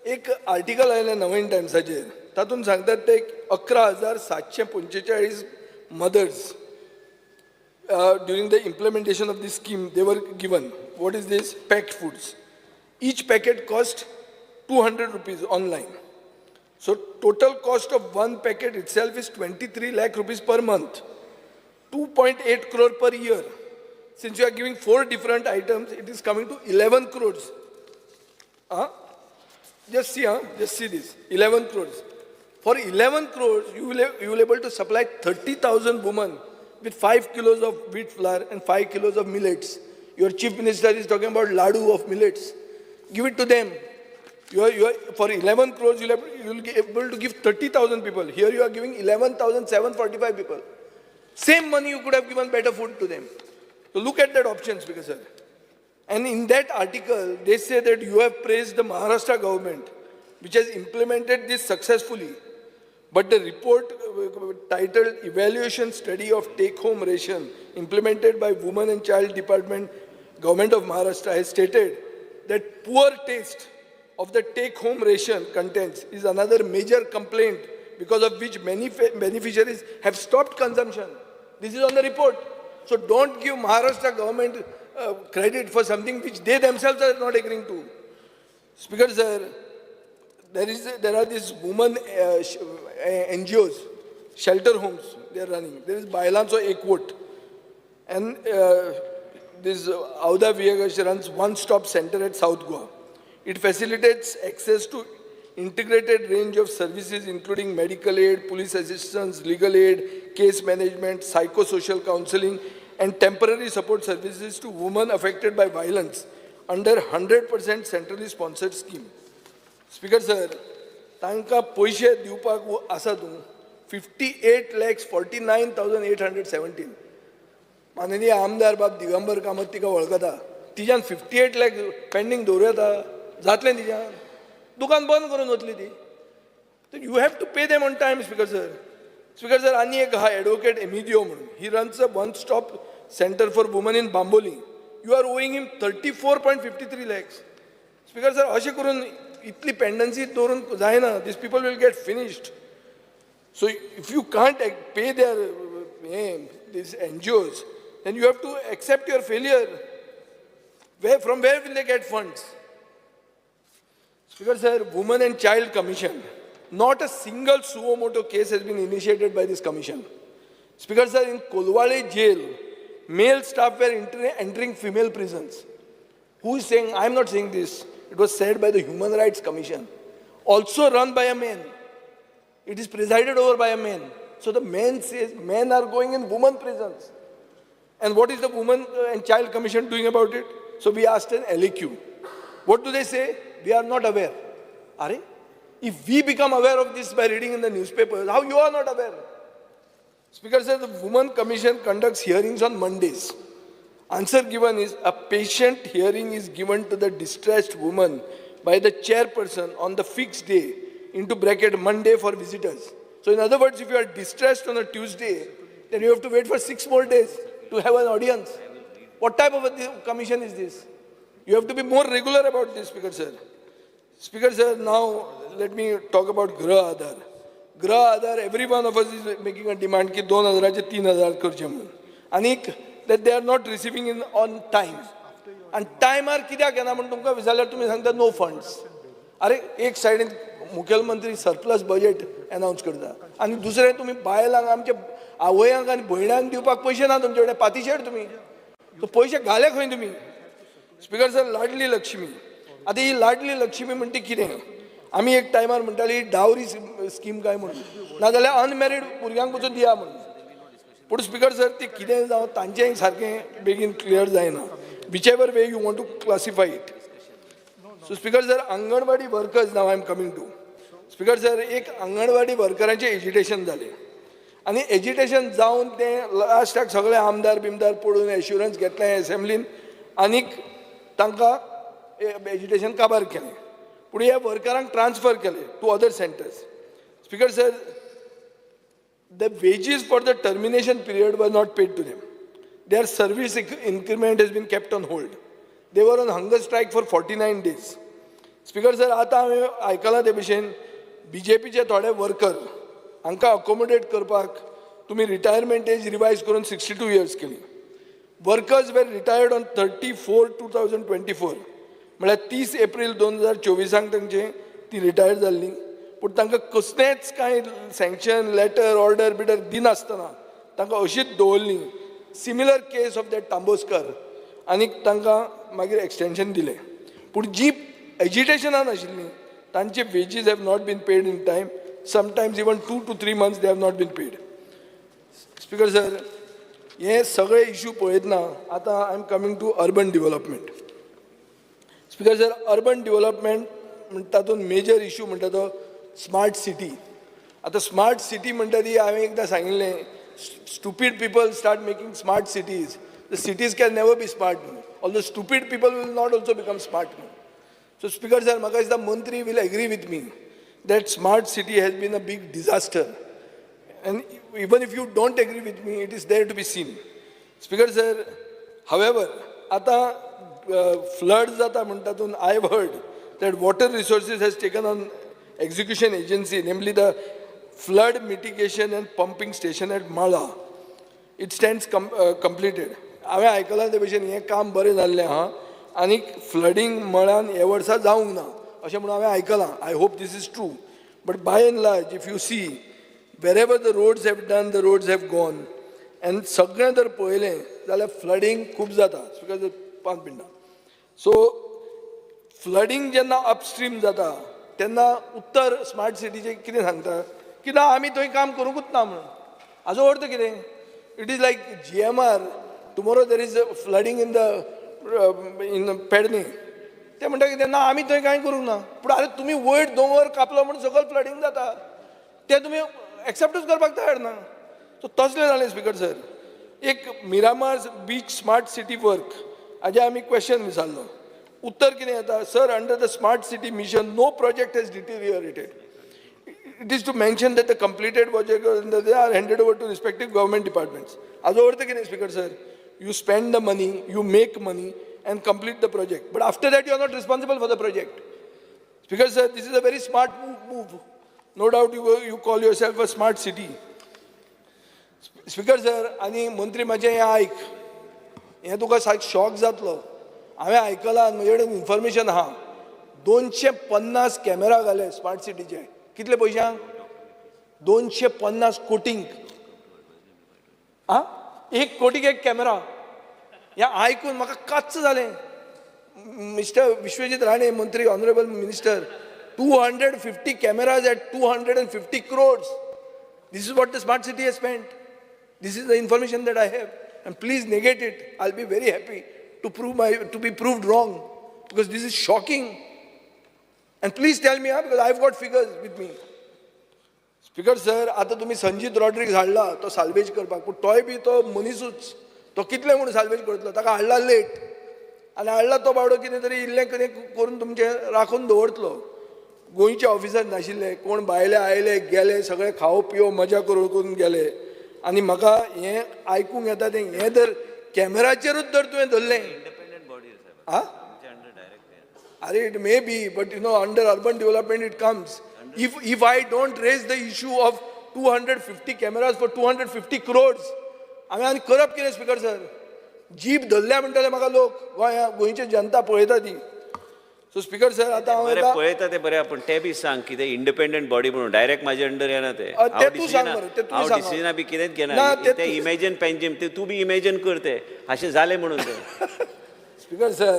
एक article आयलें नवीन टायम्साचेर. तातूंत सांगतात ते 11,745 mothers, during the implementation of this scheme, they were given, what is this, packed foods. Each packet cost ₹200 online. So total cost of one packet itself is 23 lakh rupees per month, 2.8 crore per year. Since you are giving four different items, it is coming to 11 crores. Huh? Just see, huh? Just see this. 11 crores. For 11 crores, you will able to supply 30,000 women with 5 kilos of wheat flour and 5 kilos of millets. Your chief minister is talking about ladu of millets. Give it to them. You are, for 11 crores, you will be able to give 30,000 people. Here you are giving 11,745 people. Same money you could have given better food to them. So look at that option, Speaker sir. And in that article, they say that you have praised the Maharashtra government, which has implemented this successfully. But the report titled Evaluation Study of Take Home Ration implemented by Women and Child Department, Government of Maharashtra, has stated that poor taste of the take home ration contents is another major complaint. because of which many beneficiaries have stopped consumption. This is on the report. So don't give Maharashtra government credit for something which they themselves are not agreeing to. Speaker sir, there are these women NGOs, shelter homes they are running. There is Bailancho Ekvot. And this Auda Viegas runs one-stop center at South Goa. It facilitates access to integrated range of services including medical aid, police assistance, legal aid, case management, psychosocial counseling, and temporary support services to women affected by violence under 100% centrally sponsored scheme. Speaker sir, तांकां पयशे दिवपाक आसा तूं 58,49,817. माननीय आमदार बाब दिगंबर कामत तिका वळखता. तिच्यान 58 लॅक पेंडींग दवरूं येता? जातलें तिच्यान? दुकान बंद करून वतली ती. You have to pay them on time, Speaker sir. Speaker sir, आनी एक आहा एडवोकेट एमिदियो म्हणून. He runs a one stop center for women in Bambolim. You are owing him 34.53 lakhs. Speaker sir, अशें करून इतली पेंडन्सी दवरून जायना. These people will get finished. So if you can't pay their these NGOs, then you have to accept your failure. From where will they get funds? Speaker sir, Women and Child Commission. Not a single suo moto case has been initiated by this commission. Speaker sir, in Colvale jail, male staff were entering female prisons. Who is saying? I am not saying this. It was said by the Human Rights Commission, also run by a man. It is presided over by a man. So the man says men are going in women prisons. And what is the Women and Child Commission doing about it? So we asked an LAQ. What do they say? We are not aware. Are? If we become aware of this by reading in the newspapers, how you are not aware? Speaker says the Women Commission conducts hearings on Mondays. Answer given is a patient hearing is given to the distressed woman by the chairperson on the fixed day, into bracket Monday for visitors. So in other words, if you are distressed on a Tuesday, then you have to wait for 6 more days to have an audience. What type of a commission is this? You have to be more regular about this, Speaker sir. Speaker sir, now let me talk about Grah Aadhar. Grah Aadhar, every one of us is making a demand की 2000चे 3000 करचे म्हणून आनीक that they are not receiving in on time. आनी टायमार कित्याक येना म्हूण तुमकां विचारल्यार तुमी सांगता नो फंड्स. अरे, एक सायडीन मुखेलमंत्री सरप्लस बजेट अनाउन्स करता आनी दुसरें तुमी बायलांक, आमच्या आवयांक आनी भयणांक दिवपाक पयशे ना तुमचे कडेन. पातिशेर तुमी सो पयशे घाले खंय तुमी? Speaker sir, Ladli Lakshmi. आतां ही लाडली लक्ष्मी म्हणटा कितें? आमी एक टायमार म्हणटाली ही डावरी स्कीम काय म्हणून, नाजाल्यार अनमॅरीड भुरग्यांक पसून दिया म्हणून. पूण स्पीकर सर, ते कितें जावं, तांचें सारकें बेगीन क्लियर जायना, whichever way you want to classify it. So Speaker sir, Anganwadi workers, now I am coming to. Speaker sir, एक अंगणवाडी वर्करांचें एजिटेशन जालें आनी एजिटेशन जावन तें लास्टाक सगळे आमदार बिमदार पडून एश्युरन्स घेतलें एसेंब्लीन आनीक तांकां एजिटेशन काबार केलें. पूण ह्या वर्करांक ट्रान्सफर केले to other centers. Speaker sir, the wages for the termination period were not paid to them. Their service increment has been kept on hold. They were on hunger strike for 49 days. Speaker sir, आतां हांवें आयकलां ते भशेन बीजेपीचे थोडे worker हांकां accommodate करपाक तुमी retirement age revise करून 62 इयर्स केली. Workers were retired on 30/4/2024, म्हळ्यार 30 एप्रील 2024 तांचे ती रिटायर जाल्ली. पूण तांकां कसलेंच कांय सँक्शन लेटर ऑर्डर बिडर दिनासतना तांकां अशीच दवरली. Similar case of that Tamboskar. आनी तांकां मागीर एक्सटेंशन दिलें, पूण जी एजिटेशनान आशिल्लीं तांचे wages have not been paid in time. Sometimes even 2 to 3 months they have not been paid. Speaker sir, हे सगळे इशू पळयतना आतां I am coming to urban development. Speaker sir, urban development म्हणटा तातूंत मेजर इशू म्हणटा तो smart city. आतां smart city म्हणटा ती हांवें एकदां सांगिल्लें, stupid people start making smart cities, the cities can never be smart म्हणून. All the stupid people will not also become smart म्हणून. सो स्पीकर सर, म्हाका दिसता मंत्री will agree with me that smart city has been a big disaster. And even if you don't agree with me, it is there to be seen. Speaker sir, however, आता flood जाता म्हणटा तातूंत I have heard that Water Resources has taken on execution agency, namely the Flood mitigation and pumping station at Mala, it stands completed. हांवें आयकलां ते भशेन हें काम बरें जाल्लें आहा आनीक फ्लडींग मळान हे वर्सा जावंक ना अशें म्हणून हांवें आयकलां. I hope this is true, but by and large, if you see, wherever the roads have done, the roads have gone, and सगळें जर पळयलें जाल्यार फ्लडींग खूब जाता. स्पीकर, 5 मिनटां. सो फ्लडींग जेन्ना अपस्ट्रीम जाता तेन्ना उत्तर स्मार्ट सिटीचें कितें सांगता की ना, आमी थंय काम करूंकूच ना म्हणून. हाजो अर्थ कितें? It is like GMR. Tomorrow there is flooding in Pedne, ते म्हणटा कितें ना, आमी थंय कांय करूंक ना. पूण आरे, तुमी वयर दोंगर कापलो म्हूण सकयल फ्लडींग जाता, तें तुमी एक्सेप्टूच करपाक तयार ना. सो तसलें जालें स्पीकर सर. एक Miramar beach smart city work हाजें आमी क्वेश्चन विचारलो. उत्तर कितें येता, sir? Under the smart city mission, no project has deteriorated. It is to mention that the completed project, they are handed over to respective government departments. हाजो अर्थ कितें speaker sir? You spend the money, you make money and complete the project, but after that you are not responsible for the project. Speaker sir, this is a very smart move. No doubt you call yourself a smart city. Speaker sir आनी मंत्री, म्हाजें हें आयक, हें तुका सारकें shock जातलो. हांवें आयकलां आनी म्हजे कडेन इन्फॉर्मेशन आहा, 250 कॅमेरा घाले स्मार्ट सिटीचे. कितले पयशांक? 250 कोटींक. आं, 1 कोटीक एक कॅमेरा. हें आयकून म्हाका कच्च जालें. मिस्टर विश्वजीत राणे मंत्री, honourable minister, 250 cameras at 250 crores. This is what the smart city has spent. This is the information that I have. And please negate it. I'll be very happy to be proved wrong, because this is shocking. And please tell me, huh, because I've got figures with me. Speaker sir, आतां तुमी संजीत रॉड्रिक्स हाडला तो salvage करपाक, पूण तोय बी तो मनिसूच, तो कितले म्हूण साल्वेज करतलो? ताका हाडला लेट आनी हाडला तो बावडो कितें तरी इल्लें कितें करून तुमचें राखून दवरतलो. गोंयचे ऑफिसर नाशिल्ले कोण, भायले आयले, गेले, सगळे खाओ पियो मजा करून करून गेले. आनी म्हाका हें आयकूंक येता तें, हें जर कॅमेराचेरूच जर तुवें धरलें इंडिपेंडंट बॉडी साहेब. आं. आमच्या अंडर डायरेक्ट. अरे, it may be, but under urban development it comes. If I don't raise the issue of 250 cameras for 250 crores, हांवें आनी करप कितें स्पीकर सर? जीप धरल्या म्हणटले म्हाका लोक, गोंया गोंयची जनता पळयता ती. सो स्पीकर सर, आतां हांव बरें येता. पळयता ते बरें, पूण ते बी सांग कितें इंडिपेंडंट बॉडी म्हणून डायरेक्ट म्हाजे अंडर येना ते. ते तूं सांग मरे, ते तुमी हांव सांग. डिसिजना बी कितेंच घेना. ना, ते ते इमॅजिन पेंजीम, ते तूं बी इमॅजिन कर, ते अशें जालें म्हणून ते. स्पीकर सर,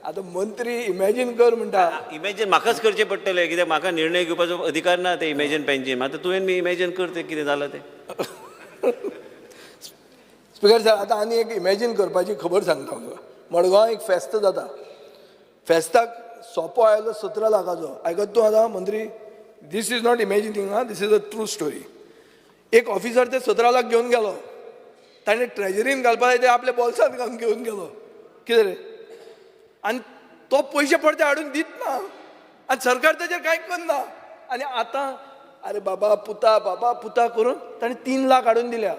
आतां मंत्री इमॅजीन कर म्हणटा. इमॅजिन म्हाकाच करचें पडटलें, कित्याक म्हाका निर्णय घेवपाचो अधिकार ना. ते इमॅजिन पेंजीम आतां तुवें बी इमॅजिन कर, तें कितें जालां तें. स्पीकर सर, आतां आनी एक इमॅजीन करपाची खबर सांगता तुका. मडगांव एक फेस्त जाता. फेस्ताक सोपो आयलो 17 लाखाचो. आयकत तूं आतां मंत्री? This is not imagining, आं, this is a true story. एक ऑफिसर ते 17 लाख घेवन गेलो. ताणें ट्रेजरीन घालपा जाय, ते आपल्या बोल्सांत घालून घेवन गेलो. कितें रे? आनी तो पयशे परते हाडून दित ना आनी सरकार ताचेर कांय करना. आनी आतां अरे बाबा पुता, बाबा पुता करून ताणें 3 लाख हाडून दिल्या.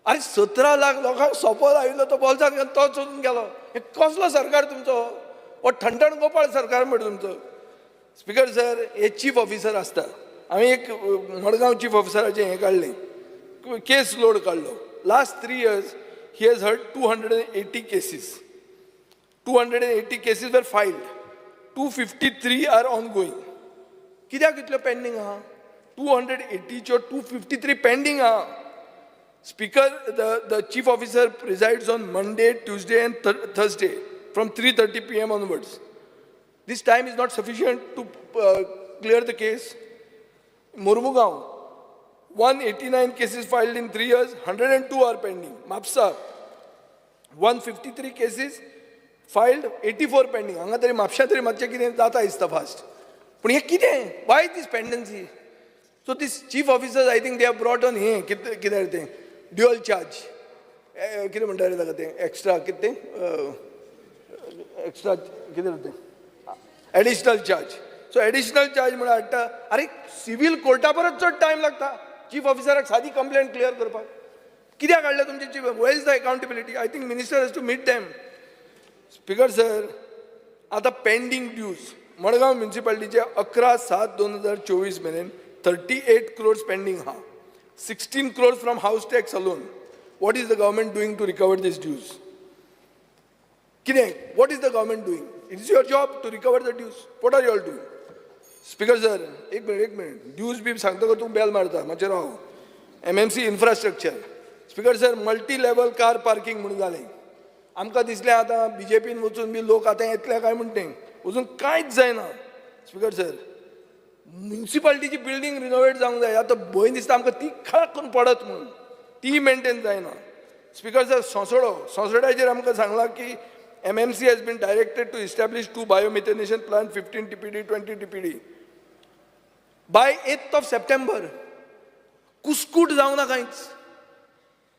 अरे, 17 लाख लोकांक सोंपो आयिल्लो तो बोल्सांत घालून तो चोरून गेलो. हे कसलो सरकार तुमचो? हो ठणठण गोपाळ सरकार म्हणटा तुमचो. स्पीकर सर, हे चीफ ऑफिसर आसता. हांवें एक मडगांव चीफ ऑफिसराचें हें काडलें, केस लोड काडलो. Last 3 years he has heard 280 cases. 280 cases were filed, 253 are ongoing. कित्याक इतल्यो पेंडींग आहा? 280च्यो 253 पेंडींग आहा. Speaker, the chief officer presides on Monday, Tuesday and Thursday from 3:30 p.m. onwards. This time is not sufficient to clear the case. Mormugao, 189 cases filed in 3 years, 102 are pending. Mapsa, 153 cases filed, 84 pending. हांगा तरी म्हापशा तरी मातशें कितें जाता दिसता fast. पूण हें कितें? Why this pendency? So this chief officers, I think they have brought on हें कितें कितें तें ड्युअल चार्ज, कितें म्हणटा रे ताका तें, एक्स्ट्रा कितें तें, एक्स्ट्रा कितें तें, additional charge. So additional charge म्हणून हाडटा. आरे, सिवील कोर्टा परस चड टायम लागता चीफ ऑफिसराक सादी कंप्लेंट क्लियर करपाक. कित्याक हाडलें तुमचे chief? Where is the accountability? I think minister has to meet them. Speaker sir, आतां पेंडींग ड्यूज मडगांव म्युन्सिपालिटीचे 11/7/2024 मेरेन 38 crores pending आहा, 16 crores from house tax alone. What is the government doing to recover these dues? कितें, what is the government doing? It is your job to recover the dues. What are you all doing? Speaker sir, एक minute, एक minute. Dues बी सांगता तूं बेल मारता, मातशें राव. MMC infrastructure, Speaker sir, multi level car parking म्हणून जालें. आमकां दिसलें आतां बीजेपीन वचून बी लोक आतां येतले काय म्हण, तें अजून कांयच जायना. स्पीकर सर, म्युन्सिपाल्टीची बिल्डींग रिनोवेट जावंक जाय. आतां भंय दिसता आमकां ती खळक करून पडत म्हणून, ती मेंटेन जायना. स्पीकर सर, सोंसडो, सोंसड्याचेर आमकां सांगलां की MMC has been directed to establish two biomethanation plant, 15 TPD, 20 TPD, by 8th of September. कुस्कूट जावंक ना कांयच.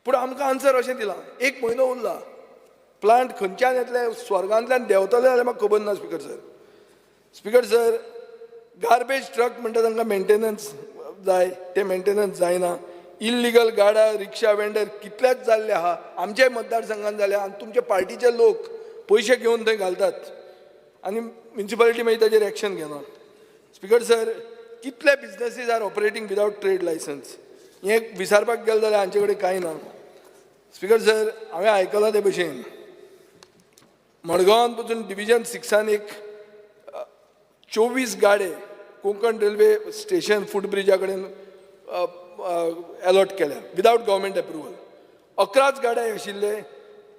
पूण आमकां आन्सर अशें दिलां, एक म्हयनो उरला. प्लांट खंयच्यान येतले, स्वर्गांतल्यान देंवतले जाल्यार म्हाका खबर ना. Speaker sir, Speaker sir, garbage truck म्हणटा तांकां मेंटेनन्स जाय, ते मेंटेनन्स जायना. इल्लिगल गाडा रिक्षा वेंडर कितलेच जाल्ले आहा. आमच्याय मतदारसंघात जाले आनी तुमचे पार्टीचे लोक पयशे घेवन थंय घालतात आनी म्युन्सिपालिटी मागीर ताजेर एक्शन घेना. स्पीकर सर, कितले businesses are operating without trade licence हें विचारपाक गेलें जाल्यार हांचे कडेन कांय ना. स्पीकर सर, हांवें आयकलां ते भशेन मडगांवान पसून डिविजन सिक्सान एक 24 गाडे कोंकण रेल्वे स्टेशन फूट ब्रिजा कडेन अलॉट केल्या विदावट गव्हर्मेंट एप्रुवल. 11च गाडे आशिल्ले,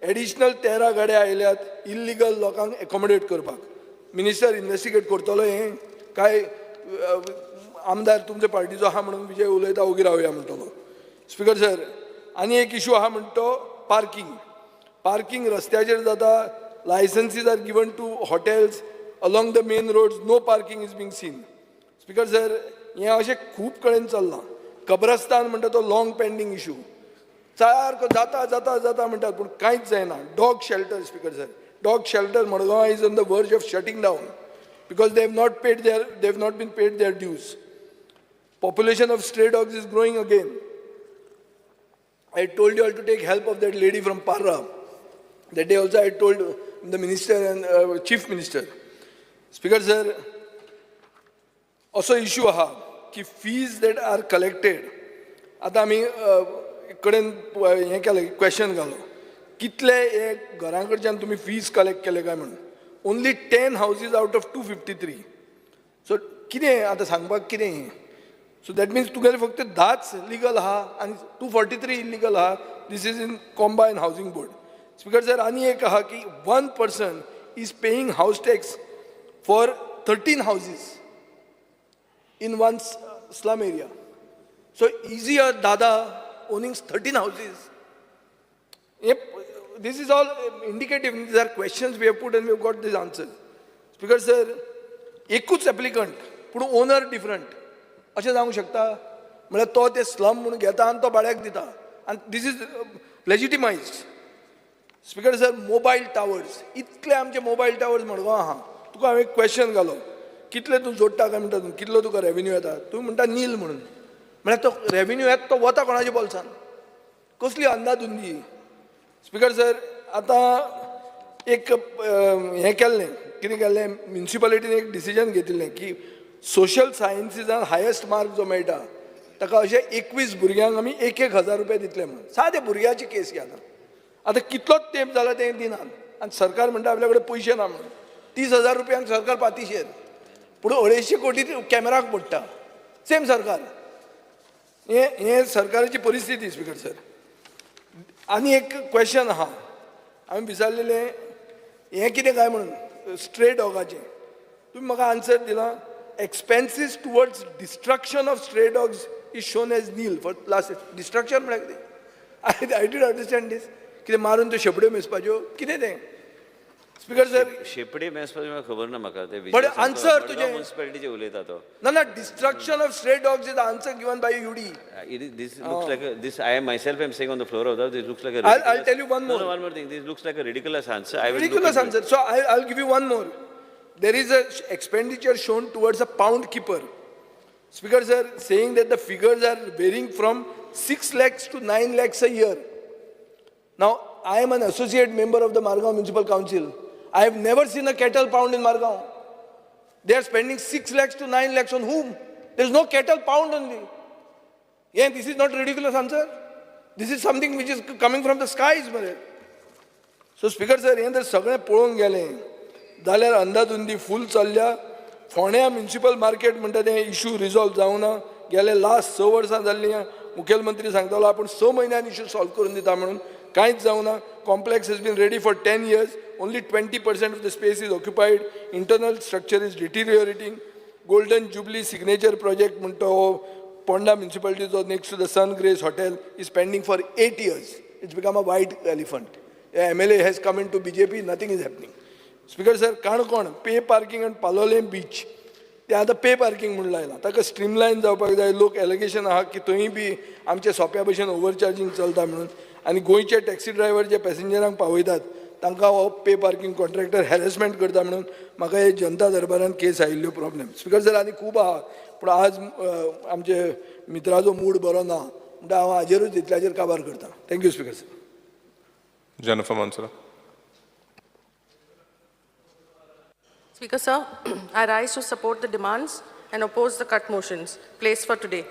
एडिशनल 13 गाडे आयल्यात इल्लिगल लोकांक एकोमोडेट करपाक. मिनिस्टर इन्वेस्टिगेट करतलो हें काय आमदार तुमच्या पार्टीचो आहा म्हणून विजय उलयता, ओगी रावया म्हणटलो? स्पीकर सर, आनी एक इशू आहा म्हणटा तो पार्कींग. पार्कींग रस्त्याचेर जाता. Licenses are given to hotels along the main roads. No parking is being seen. Speaker sir, हें अशें खूब कडेन चल्लां. कब्रस्तान म्हणटा तो लाँग पेंडींग इशू. सारको जाता जाता जाता म्हणटात, पूण कांयच जायना. Dog shelter, Speaker sir, dog shelter Madgaon is on the verge of shutting down because they have not been paid their dues. Population of stray dogs is growing again. I told you all to take help of that lady from Parra. That day also I told the minister and chief minister. Speaker sir, असो issue आहा की fees that are collected, आतां आमी कडेन हें केलें, question घालो, कितले हे घरां कडच्यान तुमी फीज कलेक्ट केले काय म्हणून. Only 10 houses out of 253. So कितें आतां सांगपाक कितें हें? सो that means तुगेले फक्त 10च लिगल आहा आनी 243 इलिगल आहा. This is in combine housing board. Speaker sir, आनी एक आहा की one person is paying house tax for 13 houses in one slum area. So is he a Dada owning 13 houses? Yep, this is all indicative. These are questions we have put and we have got these answers. Speaker sir, एकूच applicant पूण owner different, अशें जावंक शकता? म्हळ्यार तो ते slum म्हणून घेता आनी तो भाड्याक दिता आनी this is legitimized. Speaker sir, mobile towers, इतले आमचे मोबायल टावर्स मडगांव आहा. तुका हांवें एक क्वेश्चन घालो, कितले तूं जोडटा काय म्हणटा, तूं कितलो तुका रेवेन्यू येता? तूं म्हणटा नील म्हणून. म्हळ्यार तो रेवेन्यू येता तो वता कोणाच्या बोल्सान? कसली अंदाधुंदी. स्पीकर सर, आतां एक हें केल्लें, कितें केल्लें, म्युनिसिपालिटीन एक डिसिजन घेतिल्लें की सोशल सायन्सीसान हायेस्ट मार्क जो मेळटा ताका अशे 21 भुरग्यांक आमी एक एक हजार रुपया दितले म्हणून. सादे भुरग्याची केस घे. आतां आतां कितलोच तेंप जाला तें दिनात आनी सरकार म्हणटा आपल्या कडेन पयशे ना म्हणून. 30,000 रुपयांक सरकार पातिशेर, पूण 250 कोटी कॅमेराक पडटा. सेम सरकार, हें हें सरकाराची परिस्थिती. स्पीकर सर, आनी एक क्वेश्चन आहा, हांवें विचारलेलें हें कितें काय म्हणून स्ट्रे डॉगाचें. तुमी म्हाका आन्सर दिला, expenses towards destruction of stray dogs is shown as nil for last. Destruction म्हळ्यार कितें? I didn't understand this. कितें मारून त्यो शेपड्यो मेजपाच्यो, कितें तें, स्पीकर सर? शेपडी मेजपाचें म्हाका खबर ना म्हाका ते. But answer तुजें- म्युनिसिपालिटीचे उलयता तो. ना ना, destruction of stray dogs is answer given by UD. It is, this looks like a, this I am myself am saying on the floor of the house, this looks like a I'll ridiculous- tell you one No, more. no, one more thing. This looks like a ridiculous answer. I will look Ridiculous into it. Answer. So I'll give you one more. There is a expenditure shown towards a pound keeper. Speaker sir, saying that the figures are varying from 6 lakhs to 9 lakhs a year. Now, I am an associate member of the Margao Municipal Council. I have never seen a cattle pound in Margao. They are spending 6 lakhs to 9 lakhs on whom? There is no cattle pound only. हें, this is not ridiculous answer. This is something which is coming from the skies मरे. So speaker sir, हें जर सगळें पळोवंक गेलें जाल्यार अंदाधुंदी फूल चल्ल्या. फोंड्या म्युनिसिपल मार्केट म्हणटा तें इशू रिजॉल्व जावना. गेले लास्ट 6 वर्सां जाल्लीं. मुखेलमंत्री सांगतालो आपूण 6 म्हयन्यान इशू सॉल्व करून दिता म्हणून, कांयच जावना. Complex has been ready for 10 years. Only 20% of the space is occupied. Internal structure is deteriorating. Golden Jubilee signature project म्हणटा हो Ponda म्युनिसिपालिटीचो, next to the Sun Grace Hotel, is pending for 8 years. It's become a white elephant. MLA has come into BJP, nothing is happening. Speaker sir, Canacona pay parking and Palolem beach, ते आतां pay parking म्हणून लायलां. ताका स्ट्रीमलायन जावपाक जाय. लोक allegation आहा की थंय बी आमच्या सोंप्या भशेन ओवरचार्जींग चलता म्हणून. आनी गोंयचे टॅक्सी ड्रायव्हर जे पॅसेंजरांक पावयतात तांकां हो पे पार्किंग कॉन्ट्रॅक्टर हॅरेसमेंट करता म्हणून म्हाका हे जनता दरबारान केस आयिल्ल्यो प्रॉब्लेम. स्पीकर सर, आनी खूब आहा, पूण आज आमचे मित्राचो मूड बरो ना म्हणटा हांव हाजेरूच इतल्याचेर काबार करता. Thank you, Speaker sir. Jennifer Monserrate. Speaker, sir, I rise to support the demands and oppose the cut motions placed for today.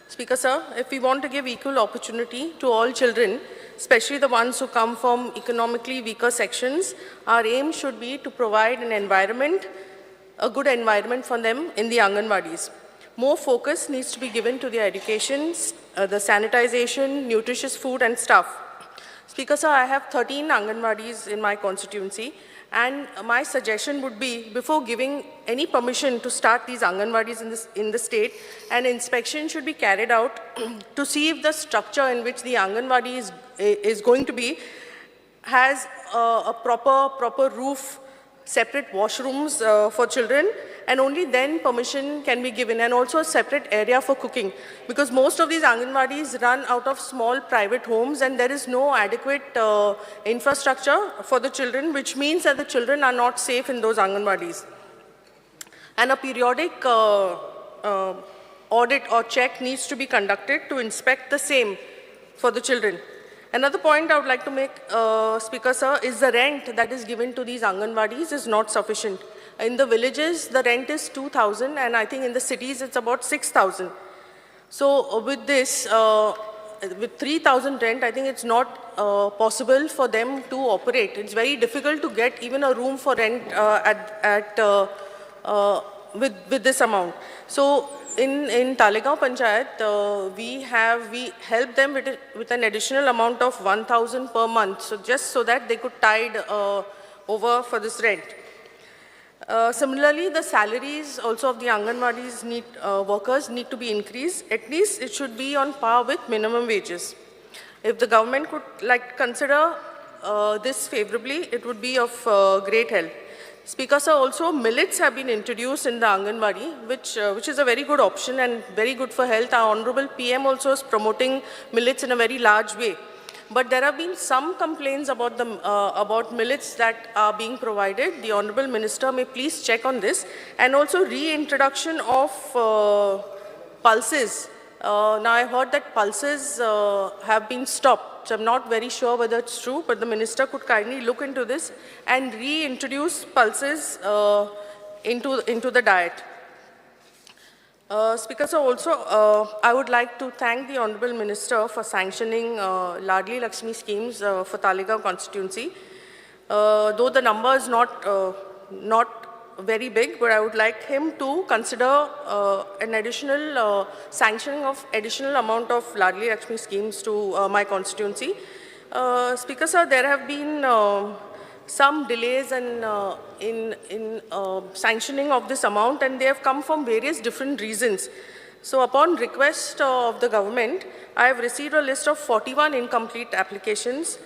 Speaker, sir, if we want to give equal opportunity to all children, especially the ones who come from economically weaker sections, our aim should be to provide an environment, a good environment for them in the Anganwadis. More focus needs to be given to their education, the sanitization, nutritious food and stuff. Speaker, sir, I have 13 Anganwadis in my constituency, and my suggestion would be, before giving any permission to start these Anganwadis in the state, an inspection should be carried out to see if the structure in which the Anganwadi is going to be has a proper roof, separate washrooms for children, and only then permission can be given, and also a separate area for cooking. Because most of these Anganwadis run out of small private homes, and there is no adequate infrastructure for the children, which means that the children are not safe in those Anganwadis. And a periodic audit or check needs to be conducted to inspect the same for the children. Another point I would like to make, Speaker sir, is the rent that is given to these Anganwadis is not sufficient. In the villages, the rent is 2,000, and I think in the cities it's about 6,000. So with this, with 3,000 rent, I think it's not possible for them to operate. It's very difficult to get even a room for rent at with this amount. So in Taleigao Panchayat, we help them with an additional amount of 1,000 per month, so just so that they could tide over for this rent. Similarly, the salaries also of the Anganwadis workers need to be increased. At least it should be on par with minimum wages. If the government could like consider this favorably, it would be of great help. Speaker sir, also millets have been introduced in the Anganwadi, which is a very good option and very good for health. Our Honorable PM also is promoting millets in a very large way. But there have been some complaints about millets that are being provided. The Honorable Minister may please check on this. And also reintroduction of pulses. Now I heard that pulses have been stopped. So I'm not very sure whether it's true, but the minister could kindly look into this and reintroduce pulses into the diet. Speaker sir, also, I would like to thank the Honorable Minister for sanctioning Ladli Lakshmi schemes for Taleigao constituency. Though the number is not very big, but I would like him to consider an additional sanctioning of additional amount of Ladli Lakshmi schemes to my constituency. Speaker sir, there have been some delays in sanctioning of this amount, and they have come from various different reasons. So upon request of the government, I have received a list of 41 incomplete applications.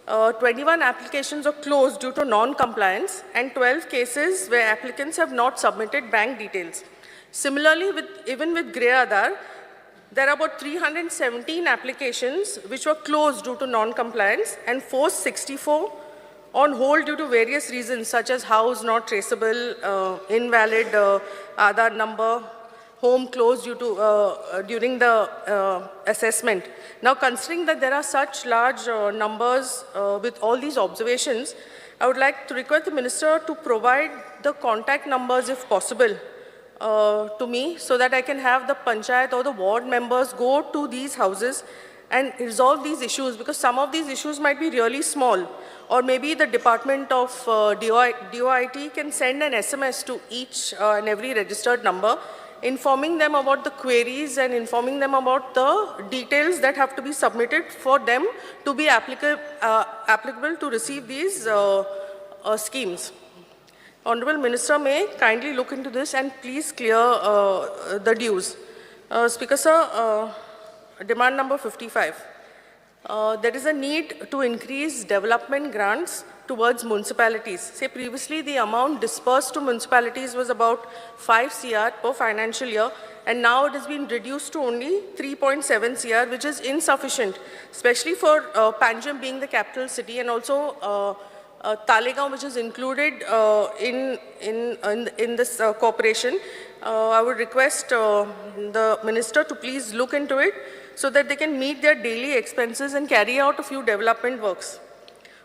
21 applications are closed due to non-compliance, and 12 cases where applicants have not submitted bank details. Similarly, even with Griha Aadhar, there are about 317 applications which were closed due to non-compliance and 464 on hold due to various reasons such as house not traceable, invalid Aadhaar number, home closed due to during the assessment. Now, considering that there are such large numbers with all these observations, I would like to request the minister to provide the contact numbers if possible to me so that I can have the panchayat or the ward members go to these houses and resolve these issues, because some of these issues might be really small, or maybe the department of DOIT can send an SMS to each and every registered number, informing them about the queries and informing them about the details that have to be submitted for them to be applicable to receive these schemes. Honorable Minister may kindly look into this and please clear the dues. Speaker sir, demand number 55. There is a need to increase development grants towards municipalities. Say previously the amount dispersed to municipalities was about 5 CR per financial year, and now it has been reduced to only 3.7 CR, which is insufficient, especially for Panjim being the capital city, and also Talegaon, which is included in this corporation. I would request the minister to please look into it so that they can meet their daily expenses and carry out a few development works.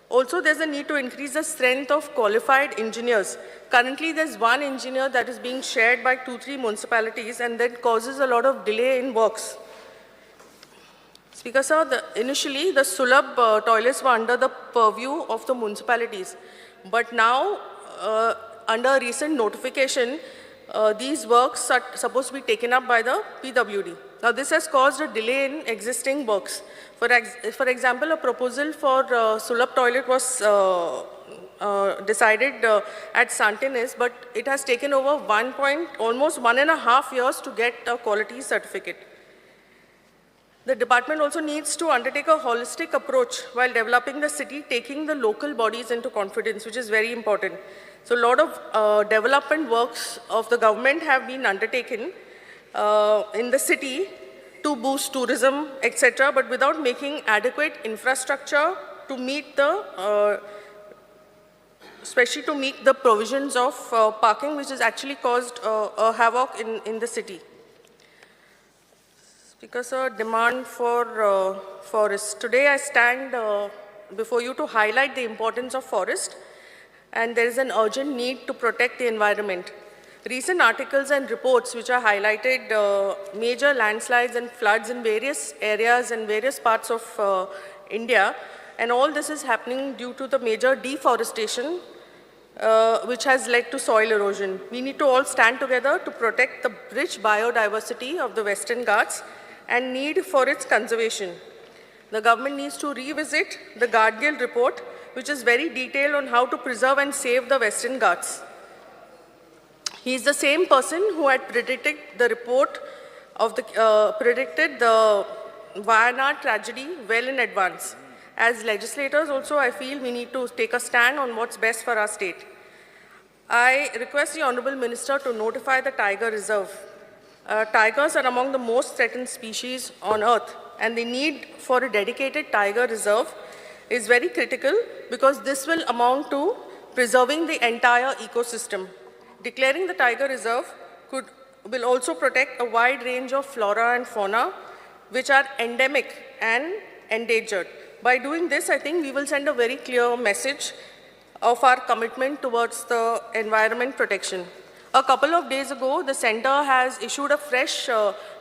Also, there's a need to increase the strength of qualified engineers. Currently, there's one engineer that is being shared by 2-3 municipalities, and that causes a lot of delay in works. Speaker sir, initially the Sulabh toilets were under the purview of the municipalities. But now, under recent notification, these works are supposed to be taken up by the PWD. Now, this has caused a delay in existing works. For example, a proposal for Sulabh toilet was decided at Santinez, but it has taken over almost 1.5 years to get a quality certificate. The department also needs to undertake a holistic approach while developing the city, taking the local bodies into confidence, which is very important. So a lot of development works of the government have been undertaken in the city to boost tourism, etc., but without making adequate infrastructure to meet the, especially to meet the provisions of parking, which has actually caused a havoc in the city. Speaker sir, demand for forests. Today I stand before you to highlight the importance of forest, and there is an urgent need to protect the environment. Recent articles and reports which are highlighted major landslides and floods in various areas and various parts of India, and all this is happening due to the major deforestation which has led to soil erosion. We need to all stand together to protect the rich biodiversity of the Western Ghats and need for its conservation. The government needs to revisit the Gadgil report, which is very detailed on how to preserve and save the Western Ghats. He is the same person who had predicted the report of the predicted the Wayanad tragedy well in advance. As legislators also, I feel we need to take a stand on what's best for our state. I request the Honorable Minister to notify the Tiger Reserve. Tigers are among the most threatened species on earth, and the need for a dedicated tiger reserve is very critical because this will amount to preserving the entire ecosystem. Declaring the tiger reserve will also protect a wide range of flora and fauna which are endemic and endangered. By doing this, I think we will send a very clear message of our commitment towards the environment protection. A couple of days ago, the center has issued a fresh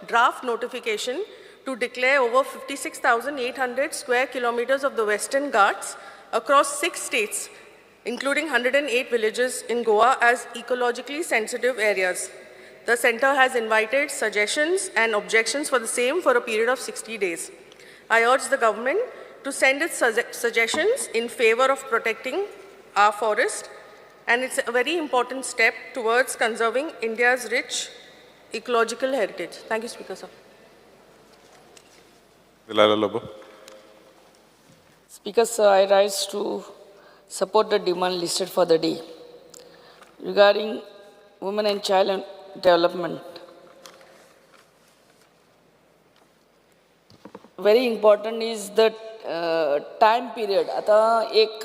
draft notification to declare over 56,800 square kilometers of the Western Ghats across 6 states, including 108 villages in Goa, as ecologically sensitive areas. The center has invited suggestions and objections for the same for a period of 60 days. I urge the government to send its suggestions in favor of protecting our forest, and it's a very important step towards conserving India's rich ecological heritage. Thank you, Speaker sir. Delilah Lobo. Speaker sir, I rise to support the demand listed for the day regarding women and child development. Very important is the time period. आता एक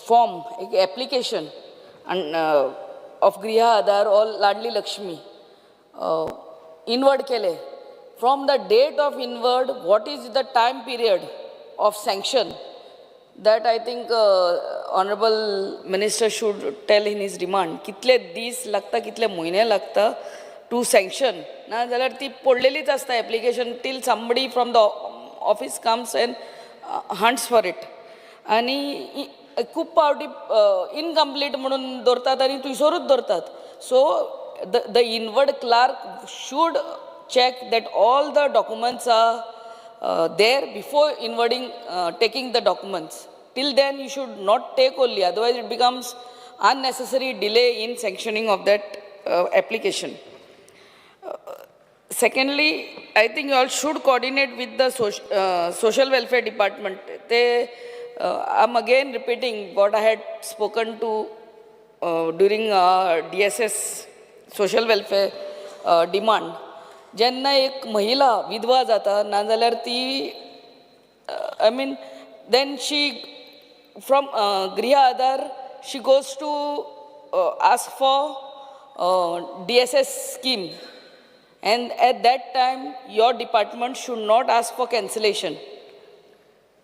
form, एक application and of Griha Aadhar or Ladli Lakshmi inward केले. From the date of inward, what is the time period of sanction? That I think honourable minister should tell in his demand कितले दीस लागता, कितले म्हयने लागता two sanction. ना जाल्यार ती पडलेलीच आसता application till somebody from the office comes and hunts for it. आनी खूब फावटी इनकम्प्लीट म्हणून दवरतात आनी थंयसरूच दवरतात. So the inward clerk should check that all the documents are there before inwarding, taking the documents. Till then you should not take only, otherwise it becomes unnecessary delay in sanctioning of that application. Secondly, I think you all should coordinate with the social welfare department. I'm again repeating what I had spoken to during DSS social welfare demand. जेन्ना एक महिला विधवा जाता नाजाल्यार ती, I mean, then she from Griha Aadhaar she goes to ask for DSS scheme, and at that time your department should not ask for cancellation.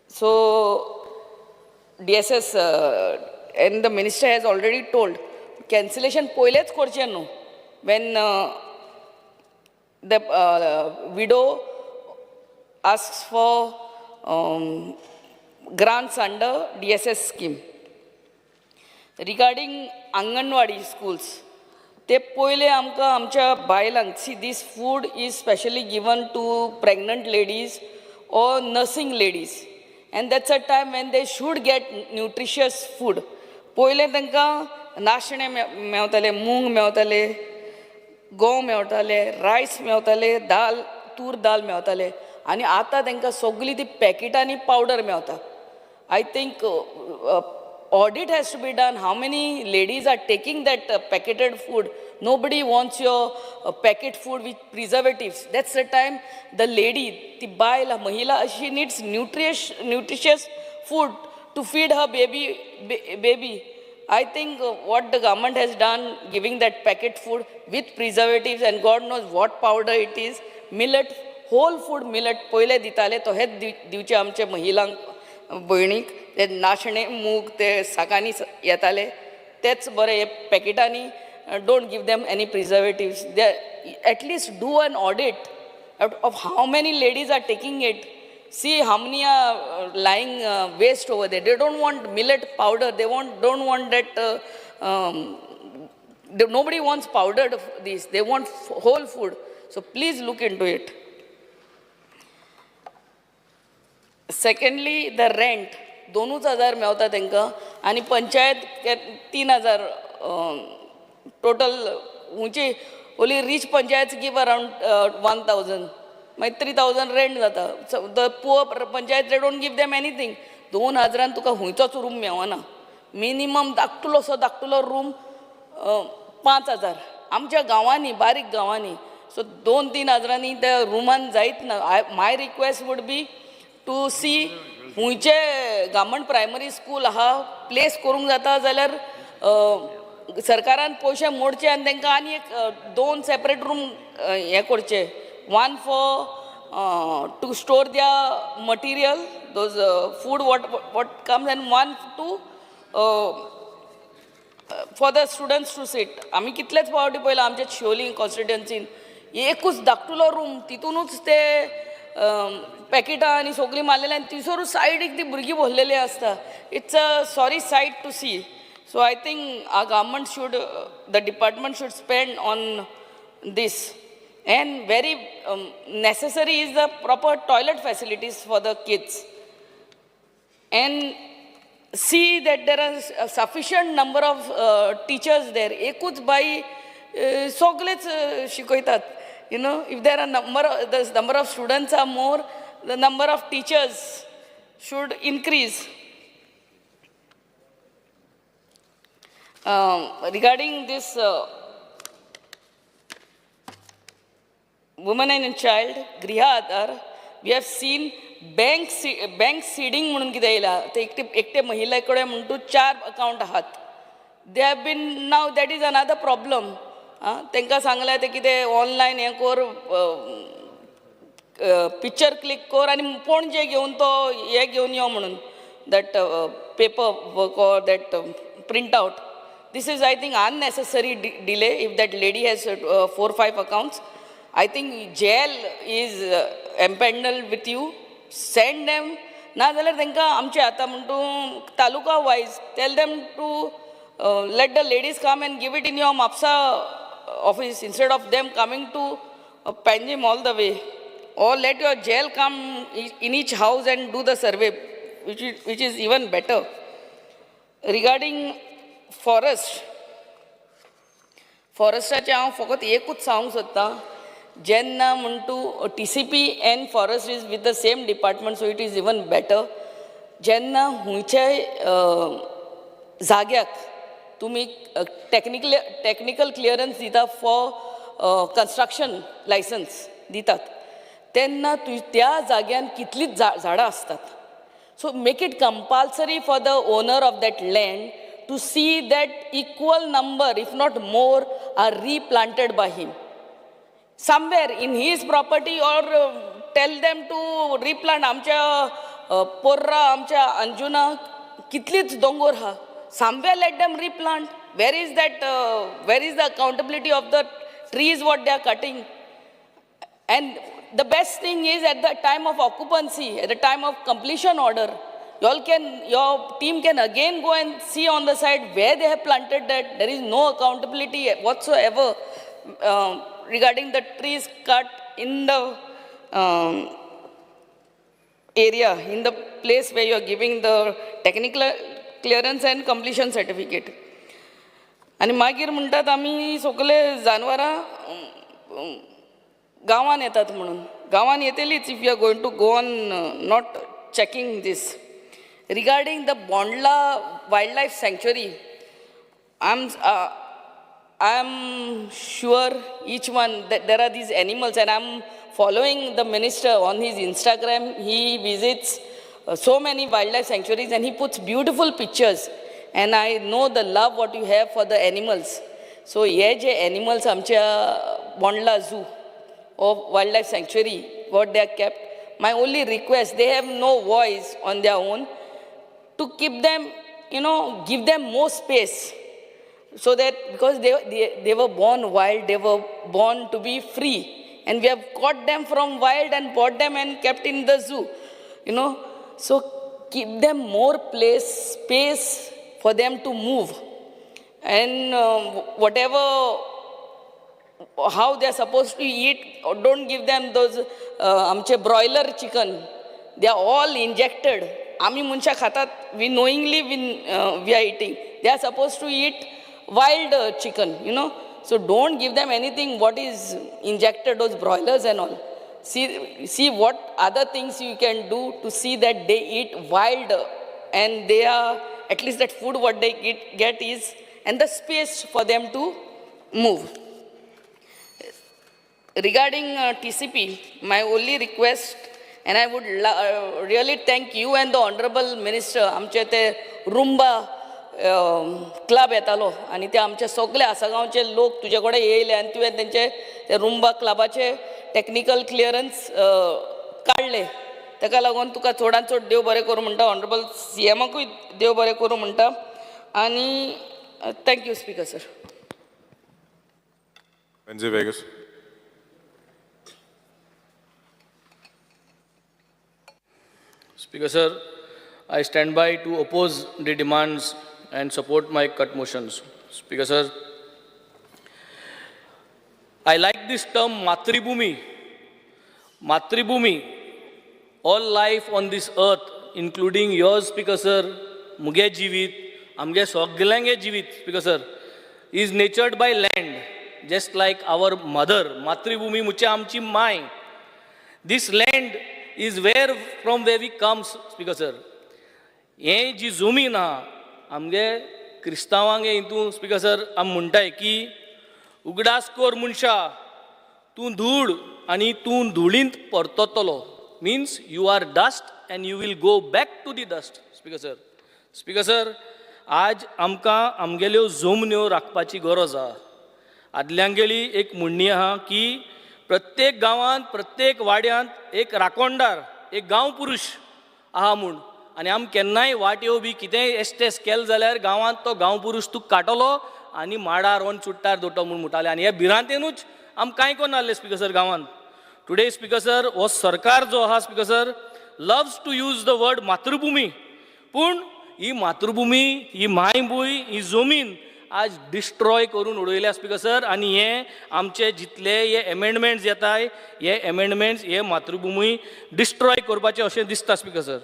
So DSS and the minister has already told cancellation पयलेच करचें न्हू when the widow asks for grants under DSS scheme. Regarding Anganwadi schools, ते पयले आमकां आमच्या बायलांक, see, this food is specially given to pregnant ladies or nursing ladies, and that's a time when they should get nutritious food. पयलें तांकां नाशणे मेवताले, मूंग मेवताले, गंव मेवताले, rice मेवताले, दाल, तूर दाल मेवताले आनी आतां तांकां सगळी ती पॅकेटांनी पावडर मेवता. I think audit has to be done, how many ladies are taking that packeted food. Nobody wants your packet food with preservatives. That's the time the lady, ती बायल, महिला, she needs nutritious food to feed her baby. I think what the government has done, giving that packet food with preservatives and God knows what powder it is, millet, whole food millet पयले दिताले, तो हेच दिवचे आमचे महिलांक, भयणीक. ते नाशणे, मूग ते साकांनी येताले, तेच बरे. हे पॅकेटांनी, don't give them any preservatives. They at least do an audit of how many ladies are taking it. See how many are lying waste over there. They don't want millet powder. They want don't want that. Nobody wants powdered this. They want whole food. So please look into it. Secondly, the rent. दोनूच हजार मेवता तांकां आनी panchayat 3000 total. खंयची only rich panchayat give around 1000, मागीर 3000 rent जाता. The poor panchayat, they don't give them anything. 2000न तुका खंयचोच रूम मेवना. मिनिमम धाकटुलोसो धाकटुलो रूम 5000 आमच्या गांवांनी, बारीक गांवांनी. सो 2-3 हजारांनी त्या रुमान जायत ना. I my request would be to see खंयचे गव्हर्मेंट प्रायमरी स्कूल आहा, प्लेस करूंक जाता जाल्यार सरकारान पयशे मोडचे आनी तांकां आनी एक दोन सेपरेट रूम हें करचे, one for to store their material, those food what comes, and one to for the students to sit. आमी कितलेच फावटी पळयलां आमच्या शिवोली कॉन्स्टिट्युएन्सीन, एकूच धाकटुलो रूम, तितूनूच ते पॅकेटां आनी सगळीं मारलेलीं आनी थंयसरूच सायडीक ती भुरगीं बसलेली आसता. It's a sorry sight to see. So I think our government should, the department should spend on this. And very necessary is the proper toilet facilities for the kids, and see that there are a sufficient number of teachers there. एकूच बाई सगळेच शिकयतात. If there are number of, the number of students are more, the number of teachers should increase. Regarding this woman and child Griha Aadhaar, we have seen bank seeding म्हणून कितें येयला. ते एकटे एकटे महिले कडेन म्हण तूं चार अकावंट आहात. They have been, now that is another problem. आं, तांकां सांगलें तें कितें ऑनलायन हें कर, पिक्चर क्लिक कर आनी पणजे घेवन तो हें घेवन यो म्हणून. that paper work or that print out. This is, I think, unnecessary delay if that lady has 4-5 accounts. I think jail is empaneled with you. Send them. ना जाल्यार तांकां आमचे आतां म्हणटू taluka wise tell them to let the ladies come and give it in your Mapusa office instead of them coming to Panjim all the way. Or let your jail come in each house and do the survey, which is even better. Regarding forest, फॉरेस्टाचें हांव फकत एकूच सांगूंक सोदतां, जेन्ना म्हण तूं TCP and forest is with the same department, so it is even better. जेन्ना खुंयच्याय जाग्याक तुमी टॅक्निकल क्लियरन्स दिता फॉर कन्स्ट्रक्शन लायसन्स दितात तेन्ना त्या जाग्यान कितलींच झाडां आसतात. So make it compulsory for the owner of that land to see that equal number, if not more, are replanted by him. Somewhere in his property, or tell them to replant. आमच्या पोर्रा, आमच्या अंजुना कितलीच दोंगोर आहा. Somewhere let them replant. Where is that, where is the accountability of the trees what they are cutting? And the best thing is at the time of occupancy, at the time of completion order, your team can again go and see on the site where they have planted that. There is no accountability whatsoever regarding the trees cut in the area, in the place where you are giving the technical clearance and completion certificate. आनी मागीर म्हणटात आमी सगळे जानवरां गांवान येतात म्हणून. गांवान येतलीच if you are going to go on not checking this. Regarding the Bondla wild life sanctuary, I am sure each one that there are these animals, and I'm following the minister on his Instagram. He visits so many wildlife sanctuaries and he puts beautiful pictures. And I know the love what you have for the animals. So हे जे animals आमच्या Bondla zoo or wildlife sanctuary, what they are kept, my only request, they have no voice on their own, to keep them, you know, give them more space. So that, because they were born wild, they were born to be free. And we have caught them from wild and bought them and kept in the zoo, you know. So keep them more place, space for them to move. And whatever, how they are supposed to eat, don't give them those आमचे broiler chicken. They are all injected. आमी मनशां खातात, we knowingly we are eating. They are supposed to eat wild chicken, you know. So don't give them anything what is injected, those broilers and all. See what other things you can do to see that they eat wild and they are, at least that food what they get is, and the space for them to move. Regarding TCP, my only request, and I would really thank you and the Honorable Minister, आमचे ते रुंबा club येतालो आनी ते आमचे सगळे आसगांवचे लोक तुजे कडेन येयले आनी तुवें तेंचे ते रुंबा क्लबाचे टॅक्निकल क्लियरन्स काडले. ताका लागून तुका चडान चड देव बरें करूं म्हणटा, ऑनरेबल सी एमाकूय देव बरें करूं म्हणटा. आनी thank you speaker sir. Venzy Vegas. Speaker sir, I stand by to oppose the demands and support my cut motions. Speaker sir, I like this term Matribhumi. Matribhumi, all life on this earth, including yours, Speaker sir, मुगे जिवीत, आमगे सगल्यांगे जिवीत, Speaker sir, is nurtured by land, just like our mother. Matribhumi मुचे आमची my. This land is where from where we comes, Speaker sir. हें जी जमीन आहा आमगे क्रिस्तांवांगे हितून स्पीकर सर आमी म्हणटाय की उगडास कोर मनशा तूं धूळ आनी तूं धुळींत परततलो, means you are dust and you will go back to the dust. Speaker sir, speaker sir, आज आमकां आमगेल्यो जमन्यो राखपाची गरज आहा. आदल्यांगेली एक म्हणणी आहा की प्रत्येक गांवांत प्रत्येक वाड्यांत एक राखणदार एक गांव पुरूश आहा म्हूण, आनी आम केन्नाय वाट्यो बी कितेंय एस्टेस केलें जाल्यार गांवांत तो गांवपुरूस तुका काडटलो आनी माडार वन चुट्टार दोट्टो म्हूण म्हणटाले आनी हे भिरांतेनूच आम कांय कोन्नासले स्पीकर सर गांवांत. टुडे स्पीकर सर, हो सरकार जो आहा speaker sir loves to use the word मातृभुमी, पूण ही मातृभुमी, ही मायभूंय, ही जमीन आज डिस्ट्रॉय करून उडयल्या स्पीकर सर. आनी हे आमचे जितले हे एमेंडमेंट्स येताय, हे एमेंडमेंट्स हे मातृभुमी डिस्ट्रॉय करपाचे अशें दिसता स्पीकर सर.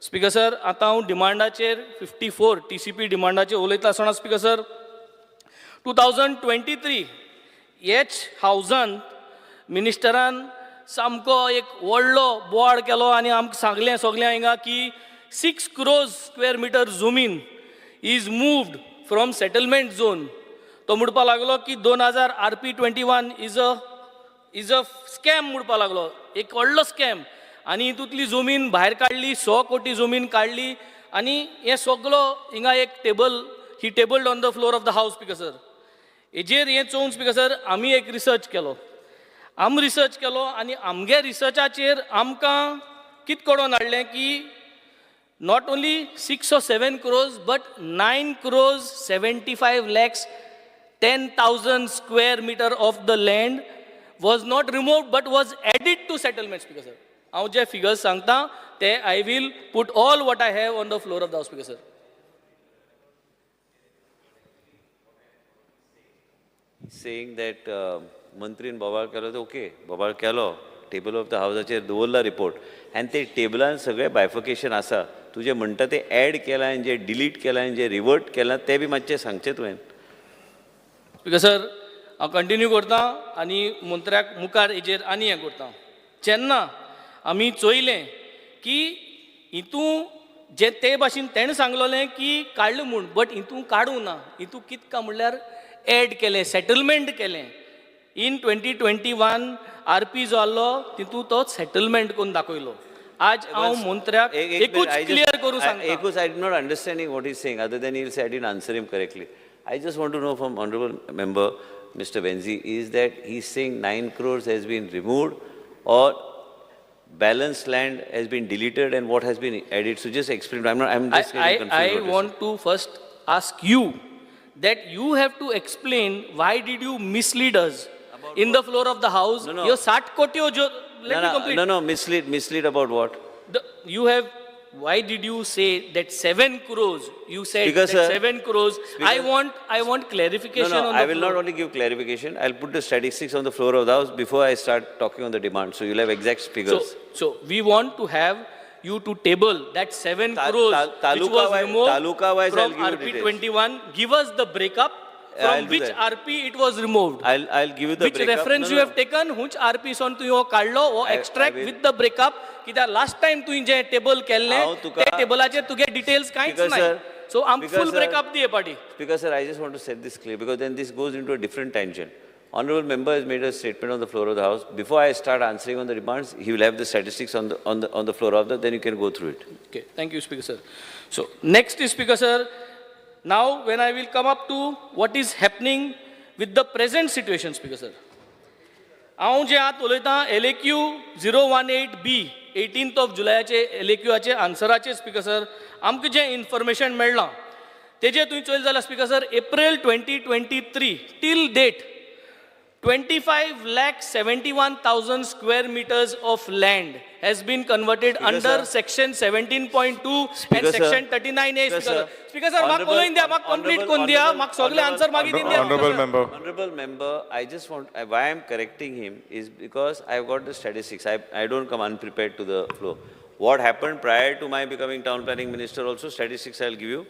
स्पीकर सर, आतां हांव डिमांडाचेर 54 TCP डिमांडाचेर उलयता आसतना स्पीकर सर, 2023 हेच हावजान मिनिस्टरान सामको एक व्हडलो बोवाळ केलो आनी आमकां सांगलें सगळ्यां हिंगा की 6 crores square meter जमीन is moved from settlement zone. तो म्हणपा लागलो की 2000 RP 21 is a scam म्हणपा लागलो, एक व्हडलो स्कॅम. आनी हितूंतली जमीन भायर काडली, 100 कोटी जमीन काडली आनी हें सगलो हिंगा एक table, he tabled on the floor of the house. Speaker sir, हेजेर हें चोवन स्पीकर सर, आमी एक रिसर्च केलो. आमी रिसर्च केलो आनी आमगे रिसर्चाचेर आमकां कित कळोन हाडलें की not only 6 or 7 crores but 9 crores 75 lakhs 10,000 square meter of the land was not removed but was added to settlement. Speaker sir, हांव जे फिगर्स सांगता ते I will put all what I have on the floor of the house, speaker sir. Saying that मंत्रीन बोवाळ केलो तर okay, बोवाळ केलो, table of the हावजाचेर दवरला report आनी ते टेबलान सगळें बायफर्केशन आसा. तुजें म्हणटा तें एड केलां आनी जें डिलीट केलां आनी जें रिवर्ट केलां तें बी मातशें सांगचें तुवें. स्पीकर सर, हांव कंटिन्यू करता आनी मंत्र्याक मुखार हेजेर आनी हें करता. जेन्ना आमी चोयलें की हितू जे ते भाशेन तेणें सांगलोलें की काडलें म्हूण, बट हितू काडूं ना. हितू कितका म्हणल्यार एड केलें, सेटलमेंट केलें. इन 2021 RP जो आहलो तितू तो सेटलमेंट करून दाखयलो. आज हांव मंत्र्याक एकूच क्लियर करूं सांगता. एकूच, I am not understanding what he's saying, other than he'll say I didn't answer him correctly. I just want to know from honorable member Mr. Venzi is that he's saying 9 crores has been removed or balanced land has been deleted and what has been added. So just explain. I'm not, I'm just getting confused. I What you're want to first ask you that you have to explain why did you mislead us in the floor of the house. No, no. Your 60 कोट्यो जो, let No, me no, complete. No, no, mislead about what? You have, why did you say that 7 crores? You said Speaker, that sir, 7 crores. I Speaker- want clarification No, no, on the I will floor. Not only give clarification, I'll put the statistics on the floor of the house before I start talking on the demand. So you'll have exact figures. So we want to have you to table that 7 crores which taluka was removed taluka wise, from I'll give you RP details. 21. Give us the breakup I'll from do which that. RP it was removed. I'll give you the which breakup. Reference No, you no. have taken, which RP सोन तुवें हो काडलो हो I extract will- with the breakup, कित्याक last time तुवें जें table केल्लें हांव तुका- ते टेबलाचेर तुगे डिटेल्स कांयच Speaker ना. sir, सो आम Speaker फूल sir, breakup दी हे पाटी. Speaker sir, I just want to set this clear because then this goes into a different tangent. Honorable member has made a statement on the floor of the house. Before I start answering on the demands, he will have the statistics on the floor of the, then you can go through it. Okay, thank you, Speaker sir. So, next is, Speaker sir, now when I will come up to what is happening with the present situation, Speaker sir. हांव जे आतां उलयतां LAQ 018B, 18th of जुलयाचे एलएक्यूचे आन्सराचे. Speaker sir, आमकां जें information मेळ्ळां तेजें तुवें चोयलें जाल्यार speaker sir, April 2023 till date 25,71,000 square meters of land has been converted Speaker under sir. Section 17.2 and Speaker sir. Section 39A. Speaker Speaker sir. sir. Speaker sir, म्हाका उलोवन दिया, म्हाका complete करून दिया, म्हाका सगळे answer मागीर दिवन दिया. Honorable member. Honorable member, I just want, why I'm correcting him is because I've got the statistics. I don't come unprepared to the floor. What happened prior to my becoming town planning minister also, statistics I'll give you.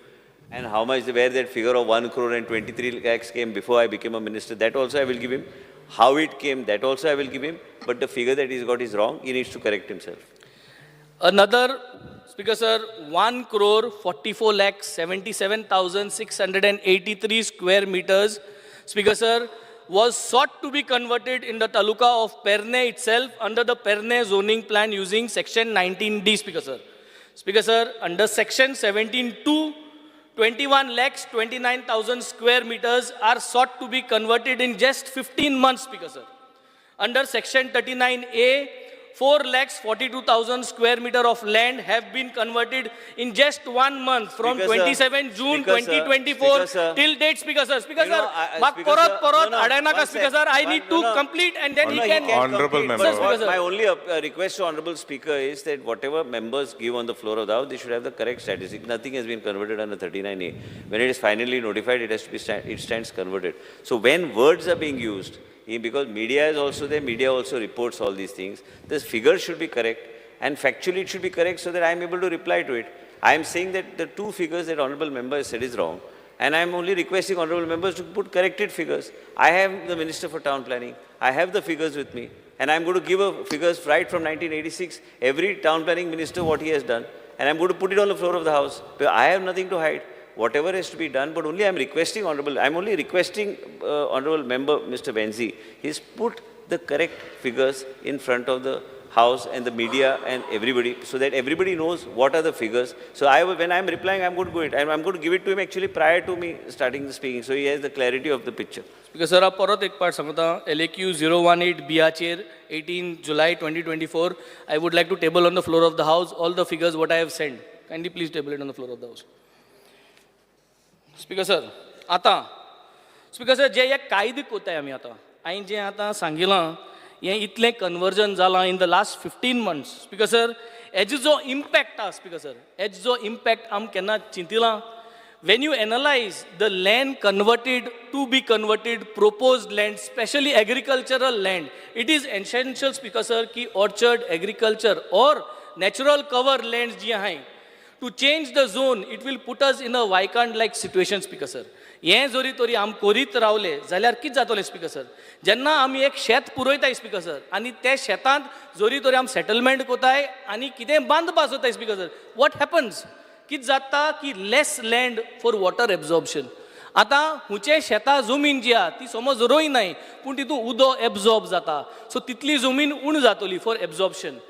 And how much, where that figure of 1 crore and 23 lakhs came before I became a minister, that also I will give him. How it came, that also I will give him. But the figure that he's got is wrong. He needs to correct himself. Another, Speaker sir, 1 crore 44 lakh 77,683 square meters, Speaker sir, was sought to be converted in the taluka of Pernem itself under the Pernem zoning plan using section 19D, Speaker sir. Speaker sir, under section 17.2, 21 lakhs 29,000 square meters are sought to be converted in just 15 months, Speaker sir. Under section 39A, 4,42,000 square meter of land have been converted in just 1 month from Speaker, sir. 27 June Speaker, sir. 2024 Speaker, sir. till date, Speaker sir. Speaker You know, sir, I- mak Speaker, parot sir, parot no, no, adanaka, one Speaker sec. sir. I One- need no, to no. complete and then No, he no, can. Honorable complete, member. but Sir, Speaker, sir. My only request to honorable speaker is that whatever members give on the floor of the house, they should have the correct statistic. Nothing has been converted under 39A. When it is finally notified, it has to be it stands converted. So when words are being used, because media is also there, media also reports all these things, the figures should be correct and factually it should be correct so that I am able to reply to it. I am saying that the two figures that honorable member has said is wrong. And I am only requesting honorable members to put corrected figures. I have the Minister for Town Planning. I have the figures with me. And I am going to give a figures right from 1986, every town planning minister what he has done. And I am going to put it on the floor of the house. But I have nothing to hide. Whatever has to be done, but only I am requesting honorable, I am only requesting honorable member Mr. Venzi, he's put the correct figures in front of the house and the media and everybody, so that everybody knows what are the figures. So when I'm replying, I'm going to go it. I'm going to give it to him actually prior to me starting the speaking, so he has the clarity of the picture. Speaker sir, हांव परत एक पाट सांगता, LAQ 018 बियाचेर 18 July 2024, I would like to table on the floor of the house all the figures what I have sent. Kindly please table it on the floor of the house. Speaker sir, आतां speaker sir, जे हे कायदे कोताय आमी आतां, हांवें जें आतां सांगिलां, हें इतलें कन्वर्जन जालां in the last 15 months. Speaker sir, हेजो जो इम्पॅक्ट आसा स्पीकर सर, हेजो जो इम्पॅक्ट आमी केन्ना चिंतिलां? When you analyze the land converted, to be converted, proposed land, specially agricultural land, it is essential, Speaker sir, की orchard, agriculture or natural cover lands जी आहाय, to change the zone, it will put us in a vacant like situation, Speaker sir. हें जरी तरी आमी करीत रावले जाल्यार कितें जातलें स्पीकर सर? जेन्ना आमी एक शेत पुरयताय स्पीकर सर, आनी ते शेतांत जरी तरी आमी सेटलमेंट कोताय आनी कितें बांदपा सोदताय स्पीकर सर, what happens? कितें जाता की less land for water absorption. आतां हुंचे शेतां जमीन जी आहा ती समज रोयनाय, पूण तितून उदक एब्जॉर्ब जाता, सो तितली जमीन उण जातली for absorption,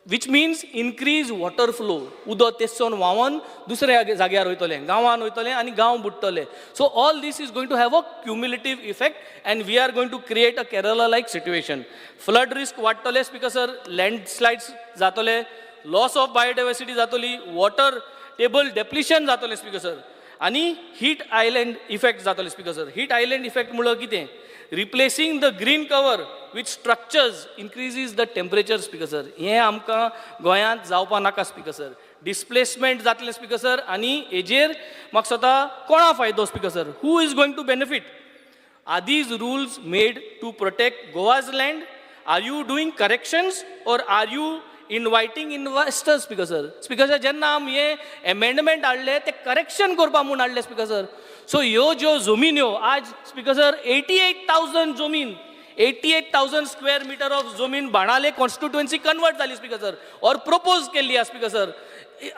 which means increase water flow. उदक तेचसून व्हांवन दुसऱ्या जाग्यार वयतलें, गांवान वयतलें आनी गांव बुडटले. So all this is going to have a cumulative effect and we are going to create a Kerala like situation. Flood risk वाडटले स्पीकर सर, लँडस्लायड्स जातले, लॉस ऑफ बायोडायवर्सिटी जातली, वॉटर टेबल डेप्लिशन जातलें speaker sir, आनी heat island effect जातले speaker sir. Heat island effect म्हणल्यार कितें? Replacing the green cover with structures increases the temperature, Speaker sir. हें आमकां गोंयांत जावपा नाका स्पीकर सर. डिस्प्लेसमेंट जातलें स्पीकर सर, आनी हेजेर म्हाका दिसता कोणा फायदो speaker sir? Who is going to benefit? Are these rules made to protect Goa's land? Are you doing corrections or are you inviting investors, Speaker sir? Speaker sir, जेन्ना आमी हे amendment हाडले ते correction करपा म्हूण हाडले स्पीकर सर. सो ह्यो ज्यो जमिन्यो आज स्पीकर सर, 88,000 जमीन, 88,000 square meter of जमीन बाणाले कॉन्स्टिट्युएन्सी कन्वर्ट जाली स्पीकर सर, or propose केल्ली आहा speaker sir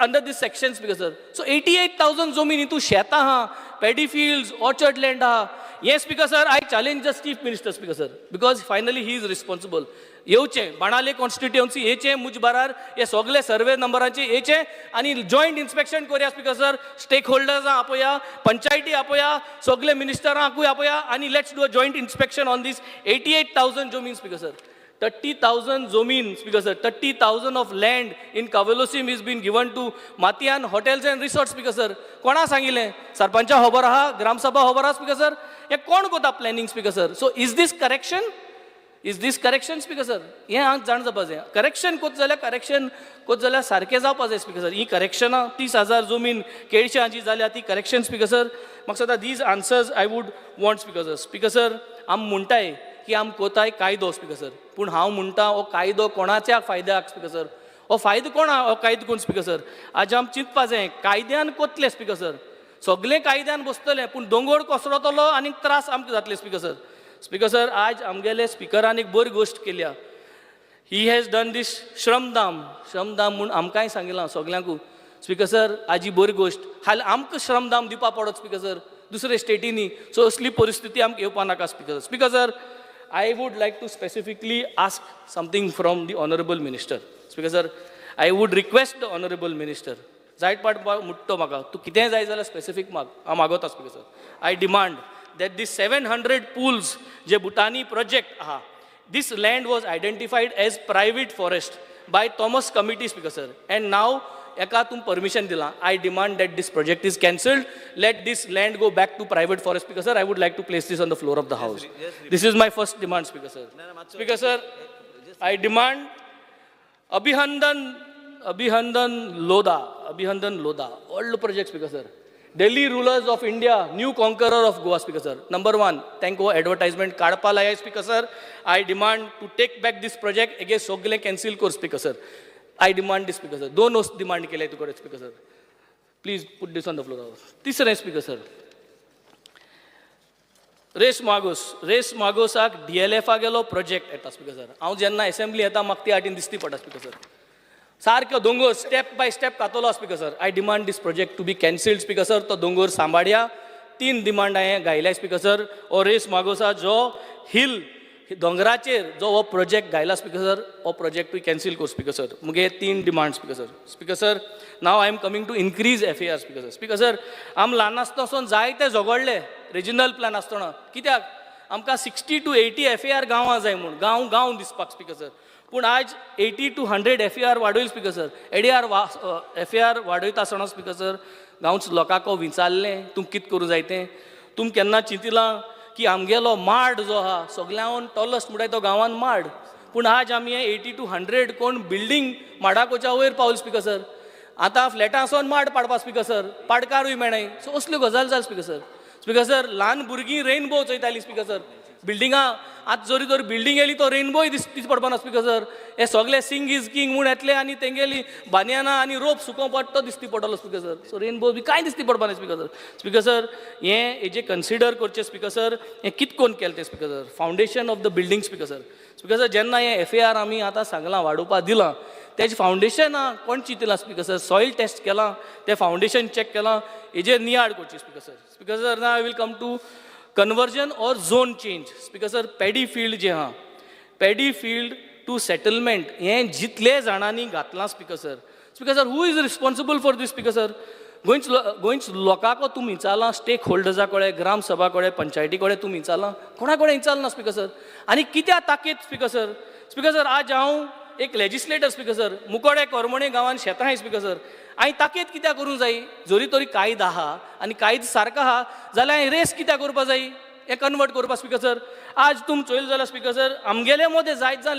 under this section, Speaker sir. So 88,000 जमीन, हितू शेतां आहा, paddy fields, orchard land आहा. हें speaker sir, I challenge the chief minister, Speaker sir, because finally he is responsible. येवचें बाणाले कॉन्स्टिट्युएन्सी येचें, मुजबारार हे सगळे सर्वे नंबरांचे येचें आनी जॉयंट इन्स्पेक्शन करुया स्पीकर सर. स्टेक होल्डर्सां आपया, पंचायती आपया, सगळे मिनिस्टरांकूय आपया आनी let's do a joint inspection on this 88,000 जमीन स्पीकर सर. 30,000 जमीन speaker sir, 30,000 of land in Cavelossim is been given to Mathiyan Hotels and Resort, Speaker sir. कोणा सांगिल्लें? सरपंचा खबर आहा, ग्रामसभा खबर आहा स्पीकर सर? हें कोण कोता planning, speaker sir? So is this correction? Is this correction, speaker sir? हें हांव जाण जावपा जाय. करेक्शन कोत जाल्यार, करेक्शन कोत जाल्यार सारकें जावपा जाय स्पीकर सर. ही करेक्शनां 30,000 जमीन केळश्यां जी जाल्या ती करेक्शन स्पीकर सर? म्हाका दिसता these answers I would want, speaker sir. Speaker sir, आमी म्हणटाय की आमी कोताय कायदो स्पीकर सर, पूण हांव म्हणटा हो कायदो कोणाच्या फायद्याक स्पीकर सर? हो फायदो कोण हो कायदो कोण स्पीकर सर? आज आमी चिंतपा जाय. कायद्यान कोतले स्पीकर सर, सगळे कायद्यान बसतले पूण दोंगोर कोसळतलो आनी त्रास आमकां जातले स्पीकर सर. स्पीकर सर, आज आमगेले स्पिकरान एक बरी गोश्ट केल्या. He has done this श्रमदान. श्रमदान म्हूण आमकांय सांगिलां सगल्यांकू स्पीकर सर. आज ही बरी गोश्ट. हाल आमकां श्रमदान दिवपा पडत स्पीकर सर दुसरे स्टेटींनी. सो असली परिस्थिती आमकां येवपा नाका speaker. Speaker sir, I would like to specifically ask something from the honourable minister. Speaker sir, I would request the honourable minister, जायत पाट मुट्टो म्हाका तूं कितेंय जाय जाल्यार स्पेसिफीक माग, हांव मागोता. Speaker sir, I demand that the 700 pools जे भुटानी प्रोजेक्ट आहा, This land was identified as private forest by Thomas Committee, Speaker sir, and now एका तुम परमिशन दिलां. I demand that this project is cancelled. Let this land go back to private forest, Speaker sir. I would like to place this on the floor of the house. This is my first demand, Speaker sir. Speaker sir, I demand Abhihandan Lodha, Abhihandan Lodha, old project, Speaker sir. Delhi rulers of India, new conqueror of Goa, Speaker sir. Number one, thank you advertisement काडपा लाय, Speaker sir. I demand to take back this project again, सगळे cancel कर, Speaker sir. I demand this, Speaker sir. दोन demand केले तुकडे, Speaker sir. Please put this on the floor. तिसरें, Speaker sir. Race Magos, race मागोसाक D L एफा गेलो project येता, speaker sir. हांव जेन्ना एसेंब्ली येता, म्हाका ती आटीन दिसती पडटा, स्पीकर सर. सारको दोंगोर स्टेप बाय स्टेप कातलो, Speaker sir. I demand this project to be cancelled, Speaker sir. तो दोंगोर सांबाळया. तीन डिमांड हांवें घायल्या, स्पीकर सर. हो रेस मागोसा जो हिल दोंगराचेर जो हो प्रोजेक्ट घायला, स्पीकर सर, हो प्रोजेक्टूय कॅन्सील कर, स्पीकर सर. मुगे तीन demand, Speaker sir. Speaker sir, now I am coming to increase FAR, Speaker sir. Speaker sir, आम ल्हान आसतना सावन जायते झगडले रिजनल प्लॅन आसतना. कित्याक आमकां 60 to 80 FAR गांवां जाय म्हूण, गांव गांव दिसपाक, स्पीकर सर. पूण आज 80 to 100 FAR वाडयल, स्पीकर सर. एडीआर वा एफएआर वाडयता आसतना, स्पीकर सर, गांवच लोकांक विचारलें, तूं कित करूं जाय तें? तुम केन्ना चिंतिलां की आमगेलो माड जो आहा सगळ्यान टॉलस्ट म्हणटाय तो गांवान माड, पूण आज आमी 80 टू 100 कोण बिल्डींग माडाकोच्या वयर पावल, स्पीकर सर. आतां फ्लॅटां वचोन माड पाडपा, स्पीकर सर, पाडकारूय मेळनाय. सो असल्यो गजाल जाल, स्पीकर सर. स्पीकर सर, ल्हान भुरगीं रेनबो चोयतालीं, स्पीकर सर, बिल्डिंगां. आतां जरी तर बिल्डींग येयली, तो रेनबोय दिस पडपा ना, स्पीकर सर. हे सगळे सिंग is king म्हूण येतले आनी तेंगेली बानयानां आनी रोप सुकोवपाक तो दिसती पडटलो, स्पीकर सर. सो रेनबो बी कांय दिसती पडपा ना, स्पीकर सर. स्पीकर सर, हें हेजें कन्सिडर करचें, स्पीकर सर. हें कित कोन केलें तें, Speaker sir? Foundation of the building, Speaker sir. Speaker sir, जेन्ना हें एफएआर आमी आतां सांगलां वाडोवपा दिलां, तेजें फावंडेशन कोण चिंतलां, स्पीकर सर? सॉयल टेस्ट केलां? तें फावंडेशन चॅक केलां? हेजेर नियाळ करची, स्पीकर सर. स्पीकर सर, ना I will come to conversion or zone change, Speaker sir. Paddy field जे आहा, paddy field to settlement हें जितले जाणांनी घातलां, Speaker sir, Speaker sir, who is responsible for this, Speaker sir? गोंयच लोकांक तुमी विचारलां? Stake होल्डर्सा कडेन, ग्राम सभा कडेन, पंचायती कडेन तुमी विचारलां? कोणा कडेन विचारना, स्पीकर सर. आनी कित्याक ताकीत, स्पीकर सर? स्पीकर सर, आज हांव एक लेजिस्लेटर, स्पीकर सर. मुकोडे कोरमोणे गांवान शेतां आहाय, स्पीकर सर. हांवें ताकीत कित्याक करूंक जाय? जरी तरी कायदो आहा आनी कायदो सारको आहा जाल्यार हांवें रेस कित्याक करपा जाय हें कन्वर्ट करपा, स्पीकर सर? आज तुम चोयल जाल्यार, स्पीकर सर, आमगेले मदें जायत जाण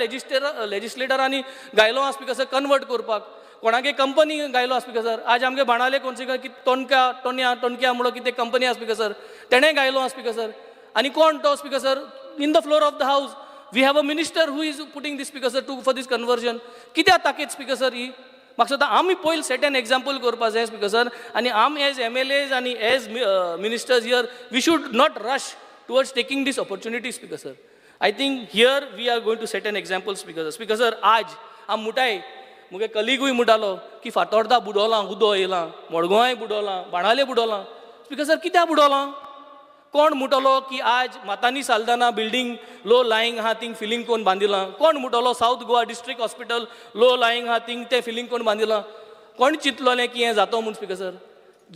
लेजिस्लेटरांनी घायलो आहा, स्पीकर सर, कन्वर्ट करपाक. कोणागे कंपनी घायलो आहा, स्पीकर सर. आज आमगे बाणावले कोणचे की टोनक्या टोन्या टोनक्या म्हणून कितें कंपनी आहा, स्पीकर सर, तेणें घायलो आहा, स्पीकर सर. आनी कोण तो, Speaker sir? In the floor of the house we have a minister who is putting this, Speaker sir, to for this conversion. कित्याक ताकीत, स्पीकर सर, ही? म्हाका दिसता आमी पयलीं सेट एन एग्जाम्पल करपा जाय, स्पीकर सर. आनी आम एज एमएलएज आनी as ministers here, we should not rush towards taking this opportunity, Speaker sir. I think here we are going to set an example, Speaker sir. Speaker sir, आज आम मुटाय, मुगे कलिगूय म्हणटालो की फातोर्दा बुडोलां, उदो येयलां, मडगांवाय बुडोलां, बाणावले बुडोलां. स्पीकर सर, कित्याक बुडोलां? कोण म्हणटलो की आज मातानी साल्दाना बिल्डींग लो लायींग आहा, थिंग फिलींग कोण बांदिलां? कोण म्हणटलो South Goa District Hospital low lying आहा, थिंग तें फिलींग कोण बांदिलां? कोण चिंतलोलें की हें जातो म्हूण, स्पीकर सर?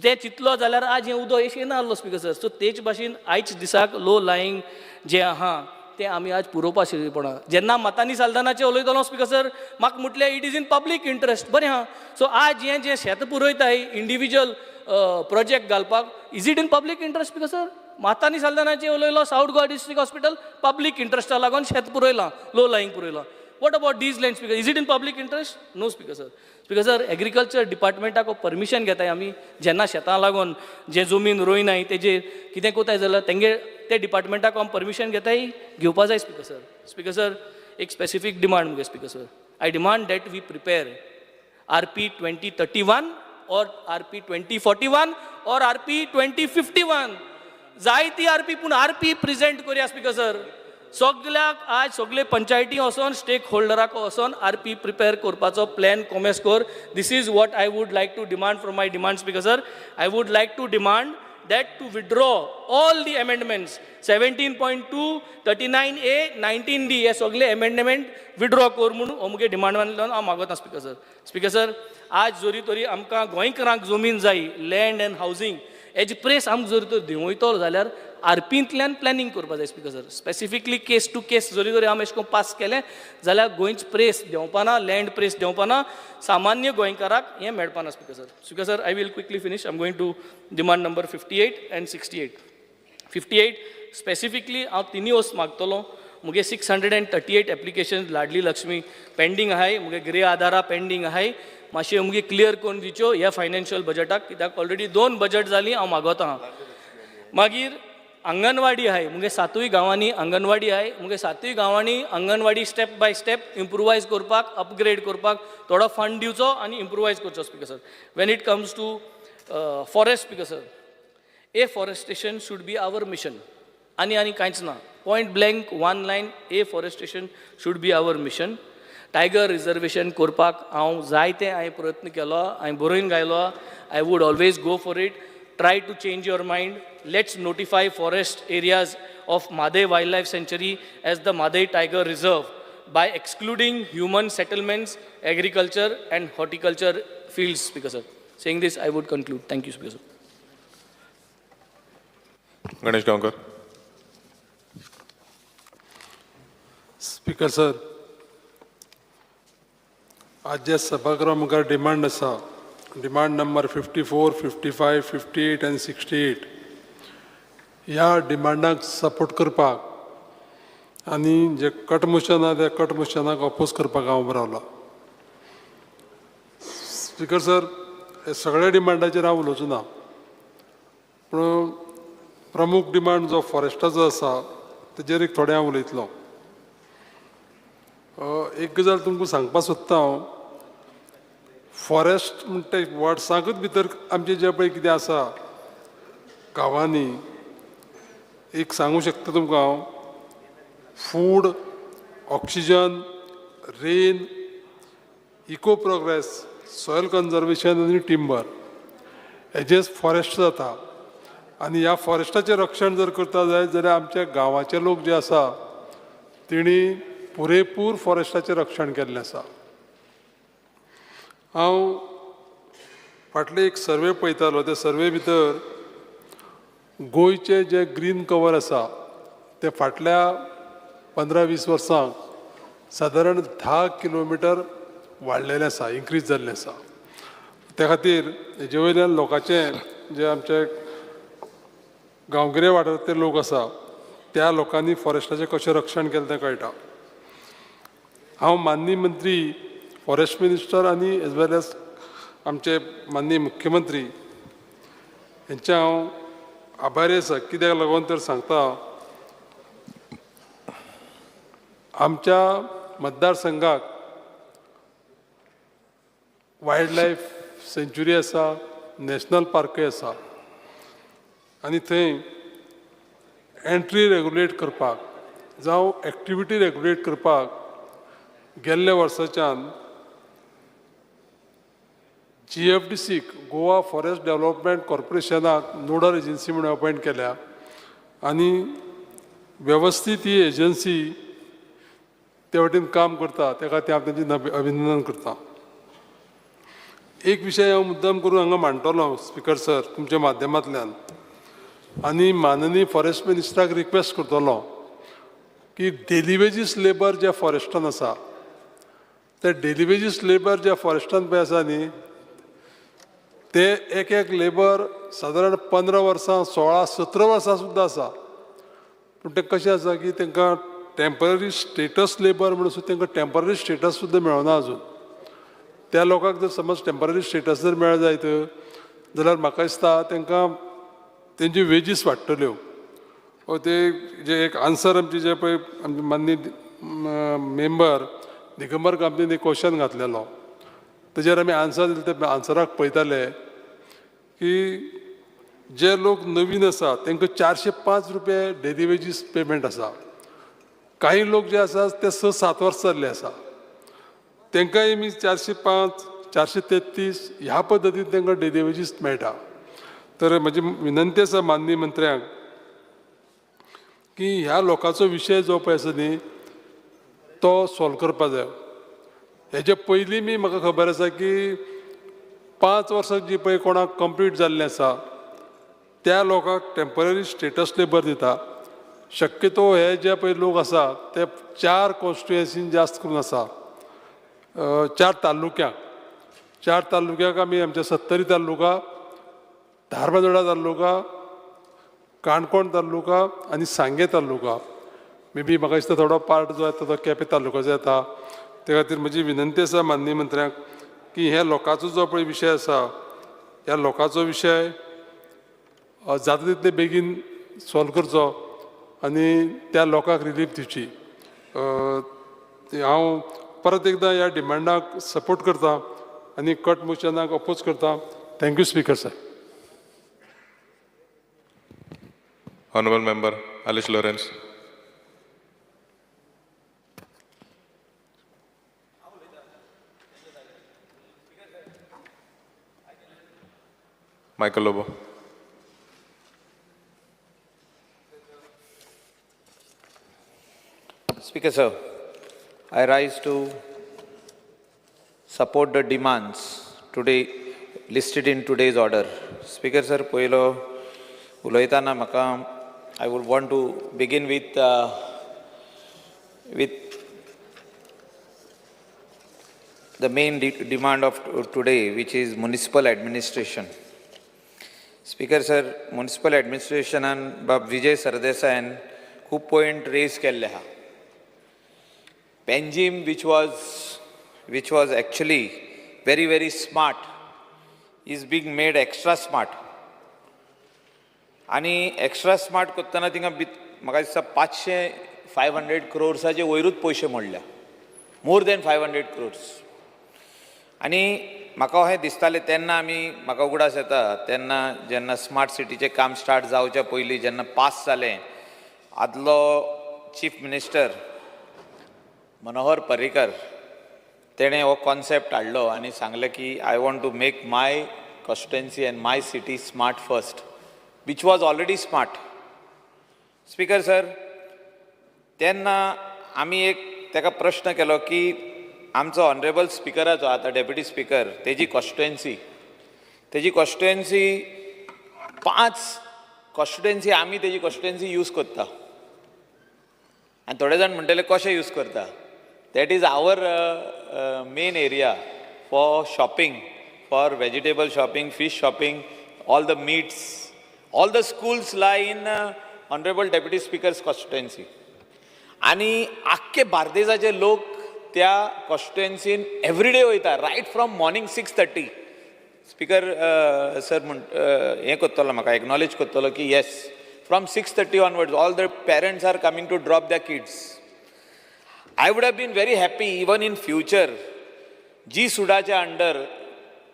ते चिंतलो जाल्यार आज हें उदक एशें येना आहलो, स्पीकर सर. सो तेच भाशेन आयज दिसाक लो लायींग जें आहा तें आमी आज पुरोवपा पडना. जेन्ना मातानी साल्दानाचें उलयतलो, स्पीकर सर, म्हाका म्हटलें it is in public interest. बरें आहा. सो आज हें जें शेत पुरयताय इंडिविज्युअल प्रोजेक्ट घालपाक, is it in public interest, Speaker sir? मातानी साल्दानाचें उलयलो, South Goa District Hospital public इंट्रस्टा लागून शेत पुरयलां, लो लायींग पुरयलां. What about these land, Speaker? Is it in public interest? No, Speaker sir. Speaker sir, agriculture डिपार्टमेंटाक permission घेताय आमी जेन्ना शेतां लागून जे जमीन रोयनाय तेजेर कितें कोताय जाल्यार तेंगे ते डिपार्टमेंटाक आमी परमिशन घेताय? घेवपा जाय, स्पीकर सर. स्पीकर सर, एक स्पेसिफीक डिमांड मुगे, Speaker sir. I demand that we prepare RP 2031 or RP 2041 or RP 2051. जाय ती आरपी, पूण आरपी प्रेझेंट करुया, स्पीकर सर. सगल्याक आज सगळे पंचायती वचोन, स्टेक होल्डराक वचोन आरपी प्रिपेर करपाचो प्लॅन कोमेस कर. This is what I would like to demand from my demand, Speaker sir. I would like to demand that to withdraw all the amendments 17.2, 39A, 19D. हे सगळे amendment withdraw कर म्हणून हो मुगे demand मानल्यान हांव मागता, स्पीकर सर. स्पीकर सर, आज जरी तरी आमकां गोंयकारांक जमीन जाय, लँड अँड हावजींग हेजी प्रेस आमकां जरी तर देंवयतलो जाल्यार आरपींतल्यान प्लॅनिंग करपा जाय speaker sir. Specifically case to case जरी जरी आमी अशें करून पास केलें जाल्यार गोंयच प्रेस देंवपाना, लँड प्रेस देंवपाना, सामान्य गोंयकाराक हें मेळपाना speaker sir. Speaker sir, I will quickly finish. I am going to demand number 58 and 68. 58 specifically हांव तिनूय वस्त मागतलो. मुगे 638 application Ladli Lakshmi pending आहाय, मुगे गृह आधारा पेंडींग आहाय. मातशें मुगे क्लियर करून दिवच्यो ह्या फायनान्शियल बजटाक, कित्याक ऑलरेडी 2 बजट जालीं हांव मागोता आहा. मागीर अंगणवाडी आहाय, मुगे 7 गांवांनी अंगणवाडी आहाय. मुगे 7 गांवांनी anganwadi step by step improvise करपाक, अपग्रेड करपाक थोडो फंड दिवचो आनी इम्प्रुवायज करचो speaker sir. When it comes to forest speaker sir, afforestation should be our mission. आनी आनी कांयच ना, point blank one line, afforestation should be our mission. Tiger reservation करपाक हांव जायते हांवें प्रयत्न केलो, हांवें बरोवन घायलो. I would always go for it. Try to change your mind. Let's notify forest areas of Mhadei wild life sanctuary as the Mhadei tiger reserve by excluding human settlements, agriculture and horticulture fields speaker sir. Saying this, I would conclude. Thank you speaker sir. Ganesh Gaonkar. Speaker sir, आज जे सभागृहा मुखार demand आसा, demand number 54, 55, 58 आनी 68, ह्या डिमांडाक support करपाक आनी जे cut motion आहा त्या cut मोशनाक oppose करपाक हांव उबो रावला. स्पीकर सर, हे सगळ्या डिमांडाचेर हांव उलोवचो ना, पूण प्रमुख डिमांड जो फॉरेस्टाचो आसा तेजेर एक थोडें हांव उलयतलो. एक गजाल तुमकां सांगपाक सोदता हांव, फॉरेस्ट म्हणटा वर्ड्साकूच भितर आमचें जें पळय कितें आसा गांवांनी, एक सांगूं शकता तुमकां हांव, food, oxygen, rain, eco progress, soil conservation आनी टिंबर हेजेच फॉरेस्ट जाता. आनी ह्या फॉरेस्टाचें रक्षण जर करता जायत जाल्यार आमच्या गांवाचे लोक जे आसा तेणी पुरेपूर फॉरेस्टाचें रक्षण केल्लें आसा. हांव फाटले एक सर्वे पळयतालो, त्या सर्वे भितर गोंयचें जें ग्रीन कवर आसा तें फाटल्या 15-20 वर्सांक सादारण 10 किलोमिटर वाडलेलें आसा, इन्क्रीज जाल्लें आसा. त्या खातीर हेजे वयल्यान लोकांचें जे आमचे गांवगिरे वाठारांतले लोक आसा त्या लोकांनी फॉरेस्टाचें कशें रक्षण केलें तें कळटा. हांव माननीय मंत्री, फॉरेस्ट मिनिस्टर आनी एज वेल एज आमचे माननीय मुख्यमंत्री हेंचे हांव आभारी आसा. कित्याक लागून तर सांगता, आमच्या मतदारसंघाक वायल्ड लायफ सँच्युरी आसा, नॅशनल पार्कय आसा आनी थंय एंट्री रेगुलेट करपाक जावं एक्टिविटी रेगुलेट करपाक गेल्ल्या वर्साच्यान GFDC Goa forest development कॉर्पोरेशनाक नोडल एजन्सी म्हणून अपॉयंट केल्या आनी वेवस्थीत ही एजन्सी ते वटेन काम करता. त्या खातीर हांव तांचें अभिनंदन करता. एक विशय हांव मुद्दम करून हांगा मांडटलो स्पीकर सर तुमच्या माध्यमांतल्यान आनी माननीय फॉरेस्ट मिनिस्टराक रिक्वेस्ट करतलो की डेली वेजीस लेबर ज्या फॉरेस्टान आसा ते डेली वेजीस लेबर ज्या फॉरेस्टान पळय आसा न्ही ते एक एक लेबर सादारण 15 वर्सां 16-17 वर्सां सुद्दां आसा. पूण तें कशें आसा की तांकां टेंपररी स्टेटस लेबर म्हणून सुद्दां तांकां टेंपररी स्टेटस सुद्दां मेळना अजून. त्या लोकांक जर समज टेंपररी स्टेटस जर मेळत जायत जाल्यार म्हाका दिसता तांकां तेंची वेजीस वाडटल्यो. ते जे एक आन्सर आमचे जे पळय आमचे माननीय मेंबर दिगंबर कामतीन एक क्वेश्चन घातलेलो तेजेर आमी आन्सर दिले. ते आन्सराक पळयताले की जे लोक नवीन आसा तांकां 405 रुपये डेली वेजीस पेमेंट आसा. कांय लोक जे आसा ते 6-7 वर्सां जाल्ले आसा तांकांय मी 405, 433 ह्या पद्दतीन तांकां डेली वेजीस मेळटा. तर म्हजी विनंती आसा माननीय मंत्र्यांक की ह्या लोकांचो विशय जो पळय आसा न्ही तो सॉल्व करपा जाय. हेजे पयलीं मी म्हाका खबर आसा की 5 वर्सां जी पळय कोणाक कंप्लीट जाल्लें आसा त्या लोकांक टेंपररी स्टेटस लेबर दिता. शक्यतो हे जे पळय लोक आसा ते 4 कॉन्स्टिट्युएन्सीन जास्त करून आसा, 4 तालुक्यांक. 4 तालुक्याक आमी आमच्या सत्तरी तालुका, धारबांदोडा तालुका, काणकोण तालुका आनी सांगे तालुका. मे बी म्हाका दिसता थोडो पार्ट जो येता तो केपें तालुकाचो येता. ते खातीर म्हजी विनंती आसा माननीय मंत्र्यांक की हे लोकांचो जो पळय विशय आसा, ह्या लोकांचो विशय जाता तितले बेगीन सॉल्व करचो आनी त्या लोकांक रिलीफ दिवची. हांव परत एकदां ह्या डिमांडाक सपोर्ट करता आनी कट मोशनाक अपोज करता. Thank you speaker sir. Honorable Member Alice Lawrence. Michael Lobo. Speaker sir, I rise to support the demands today listed in today's order. Speaker sir, पयलो उलयताना म्हाका I would want to begin with the main demand of today, which is municipal administration. Speaker sir, municipal administrationan बाब विजय सरदेसायान खूब point rays केल्ले आहा. Panjim, which was actually very very smart, is being made extra smart. आनी extra smart करतना थिंगा म्हाका दिसता 500 क्रोर्साचे वयरूच पयशे मोडल्या, मोर दॅन 500 क्रोर्स. आनी म्हाका अशें दिसतालें तेन्ना, आमी म्हाका उगडास येता तेन्ना जेन्ना स्मार्ट सिटीचें काम स्टार्ट जावच्या पयलीं जेन्ना पास जालें, आदलो चीफ मिनिस्टर मनोहर पर्रीकर तेणें हो कॉन्सेप्ट हाडलो आनी सांगलें की I want to make my constituency and my city smart first, which was already smart. Speaker sir, तेन्ना आमी एक ताका प्रश्न केलो की आमचो ऑनरेबल स्पिकराचो आतां डेप्युटी स्पिकर तेजी कॉन्स्टिट्युएन्सी, तेजी कॉन्स्टिट्युएन्सी 5 कॉन्स्टिट्युएन्सी आमी तेजी कॉन्स्टिट्युएन्सी यूज करता. आनी थोडे जाण म्हणटले कशें यूज करता. That is our main area for shopping, for vegetable shopping, fish shopping, all the meats, all the schools lie in honourable deputy speaker's constituency. आनी आख्खे बार्देजाचे लोक त्या कॉन्स्टिट्युएन्सीन एवरीडे वयता, right from morning 6:30. Speaker sir म्हण हें करतलो, म्हाका एक्नॉलेज करतलो की yes, from 6:30 onwards all the parents are coming to drop the kids. I would have been very happy even in future जी सुडाच्या अंडर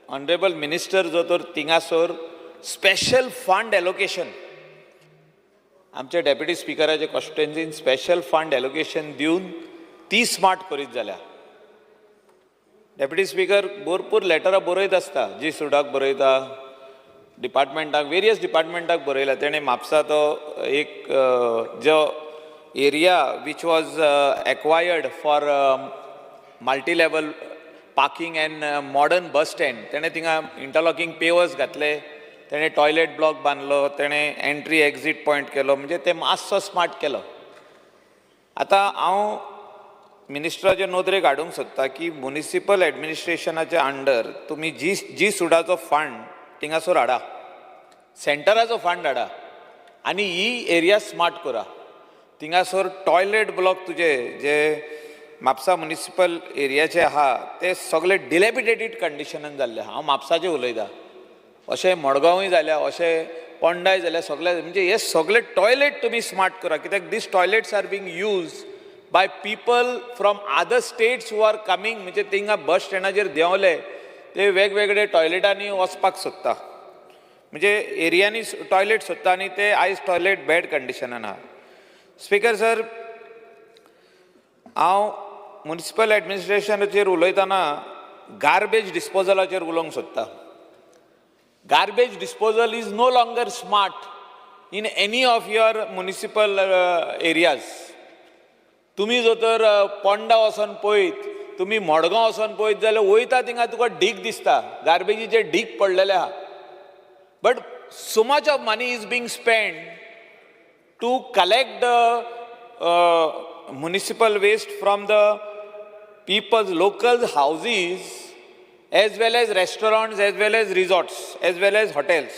ऑनरेबल मिनिस्टर जो तर थिंगासर स्पेशल फंड एलोकेशन, आमच्या डेप्युटी स्पिकराचे कॉन्स्टिट्युएन्सीन स्पेशल फंड एलोकेशन दिवन ती smart करीत जाल्यार. Deputy speaker भरपूर लेटरां बरयत आसता, जी सुडाक बरयता, डिपार्टमेंटाक, वेरियस डिपार्टमेंटाक बरयला. तेणें म्हापसा तो एक जो area which was acquired for multi level parking and modern bus stand, तेणें थिंगा इंटरलॉकिंग पेवर्स घातले, तेणें टॉयलेट ब्लॉक बांदलो, तेणें एंट्री एक्झीट पॉयंट केलो, म्हणजे ते मातसो स्मार्ट केलो. आतां हांव मिनिस्टराचे नदरेक हाडूंक सोदता की मुनिसिपल एडमिनिस्ट्रेशनाच्या अंडर तुमी जी जी सुडाचो फंड थिंगासर हाडा, सेंटराचो फंड हाडा आनी ही एरिया स्मार्ट करा. थिंगासर टॉयलेट ब्लॉक तुजे जे म्हापसा मुनिसिपल एरियाचे आहा ते सगळे डिलेपिडेटेड कंडिशनान जाल्ले. हांव म्हापसाचें उलयतां, अशें मडगांवूय जाल्या, अशें पोंडाय जाल्या, सगळे म्हणजे हे सगळे टॉयलेट तुमी स्मार्ट करा. कित्याक these toilets are being use by people from other states who are coming. म्हणजे थिंगा बस स्टँडाचेर देंवले ते वेगवेगळे टॉयलेटांनी वचपाक सोदता, म्हणजे एरियांनी टॉयलेट सोदता आनी ते आयज टॉयलेट बॅड कंडिशनान आहा. स्पिकर सर, हांव मुनिसिपल एडमिनिस्ट्रेशनाचेर उलयतना गार्बेज डिस्पोजलाचेर उलोवंक सोदता. Garbage disposal is no longer smart in any of your municipal areas. तुमी जर तर पोंडा वचोन पळयत, तुमी मडगांव वचोन पळयत जाल्यार वयता थिंगा तुका ढीग दिसता, गार्बेजीचे ढीग पडलेले आहा. But so much of money is being spend to collect the municipal waste from the people's local houses as well as restaurants, as well as resorts, as well as hotels.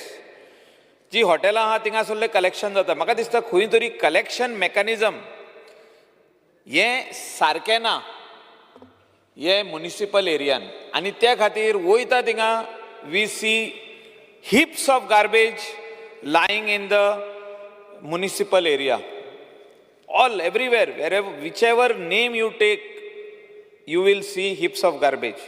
जी हॉटेलां आहा थिंगासरलें कलेक्शन जाता. म्हाका दिसता खंय तरी collection मॅकॅनिजम हें सारकें ना हे मुनिसिपल एरियान आनी त्या खातीर वयता थिंगा we see heaps of garbage lying in the municipal area, all everywhere, wherever, whichever name you take, you will see heaps of garbage.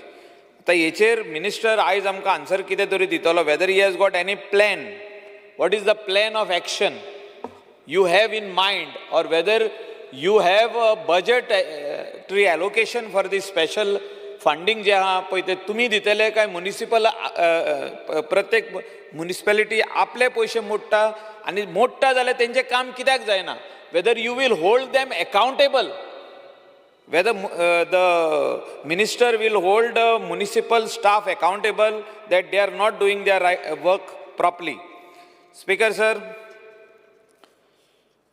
आतां हेचेर मिनिस्टर आयज आमकां आन्सर कितें तरी दितलो, whether he has got any plan, what is the plan of action you have in mind, or whether you have a budgetary allocation for this special funding जे आहा पळय, ते तुमी दितले काय मुनिसिपल, प्रत्येक मुनिसिपॅलिटी आपले पयशे मोडटा आनी मोडटा जाल्यार तेंचें काम कित्याक जायना, whether you will hold them accountable, whether the minister will hold the municipal staff accountable that they are not doing their right, work properly. Speaker sir,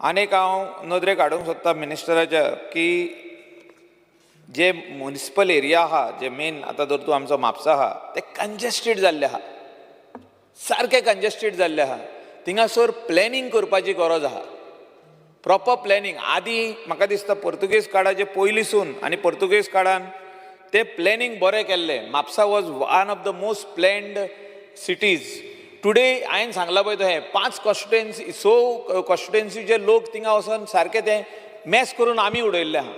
आनीक हांव नदरेक हाडूंक सोदता मिनिस्टराच्या की जे मुनिसिपल एरिया आहा, जे मेन आतां धर तूं आमचो म्हापसा आहा, ते कंजेस्टेड जाल्ले आहा, सारके कंजेस्टेड जाल्ले आहा. थिंगासर प्लॅनिंग करपाची गरज आहा, प्रॉपर प्लॅनिंग. आदीं म्हाका दिसता पोर्तुगेज काळाचे पयलींसून आनी पोर्तुगेज काळान ते प्लॅनिंग बरें केल्लें. Mapusa was one of the most planned cities. Today हांवें सांगलां पळय तशें पांच कॉन्स्टिट्युएन्सी, स कॉन्स्टिट्युएन्सीचे लोक थिंगा वचोन सारके ते मॅस करून आमी उडयल्ले आहा.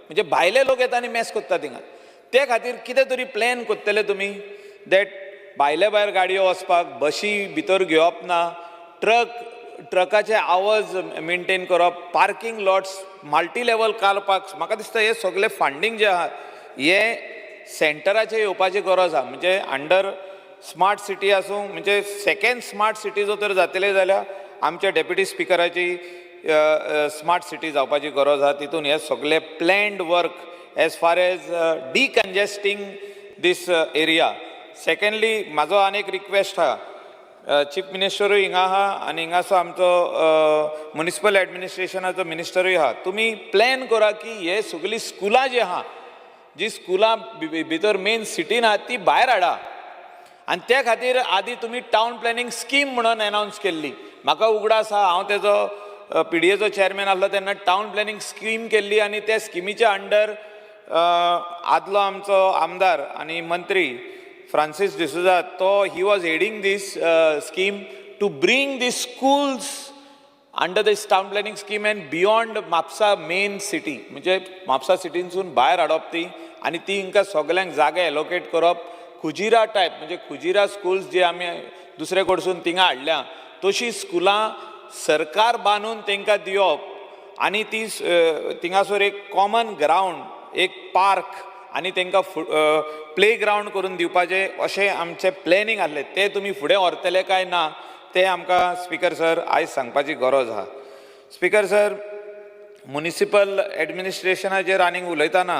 म्हणजे भायले लोक येता आनी मॅस करता थिंगा. ते खातीर कितें तरी प्लॅन करतले तुमी that भायले भायर गाडयो वचपाक, बशी भितर घेवप ना, ट्रकाचे आवाज मेनटेन करप, parking lots, multi level car parks. म्हाका दिसता हे सगळे फंडींग जे आहा हे सेंटराचेर येवपाची गरज आहा. म्हणजे अंडर स्मार्ट सिटी आसूं, म्हणजे सेकेंड स्मार्ट सिटी जर तर जातले जाल्यार आमच्या डेप्युटी स्पिकराची स्मार्ट सिटी जावपाची गरज आहा. तितून हे सगळे planned work as far as decongesting this area. Secondly, म्हाजो आनी एक रिक्वेस्ट आहा. चीफ मिनिस्टरूय हिंगा आहा आनी हिंगासो आमचो मुनिसिपल एडमिनिस्ट्रेशनाचो मिनिस्टरूय आहा. तुमी प्लॅन करा की हे सगळीं स्कुलां जी आहा, जी स्कुलां भितर मेन सिटीन आहा, ती भायर हाडा. आनी त्या खातीर आदी तुमी टावन प्लॅनिंग स्कीम म्हणून एनावन्स केल्ली. म्हाका उगडास आहा, हांव तेजो पीडीएचो चॅरमॅन आसलो तेन्ना टावन प्लॅनिंग स्कीम केल्ली आनी त्या स्किमीच्या अंडर आदलो आमचो आमदार आनी मंत्री फ्रांसीस डिसोजा तो he was heading this scheme to bring the schools under this town planning scheme and beyond Mapusa main city. म्हणजे म्हापसा सिटीनसून भायर हाडप ती आनी ती हिंकां सगल्यांक जागे एलोकेट करप, खुजिरा टायप, म्हणजे खुजिरा स्कुल्स जे आमी दुसरे कडसून थिंगा हाडल्या तशी स्कुलां सरकार बांदून तांकां दिवप आनी ती थिंगासर एक कॉमन ग्रावंड, एक पार्क आनी तांकां प्ले ग्रावंड करून दिवपाचें अशें आमचें प्लॅनिंग आसलें. तें तुमी फुडें व्हरतले काय ना तें आमकां स्पिकर सर आयज सांगपाची गरज आहा. स्पिकर सर, मुनिसिपल एडमिनिस्ट्रेशनाचेर आनीक उलयतना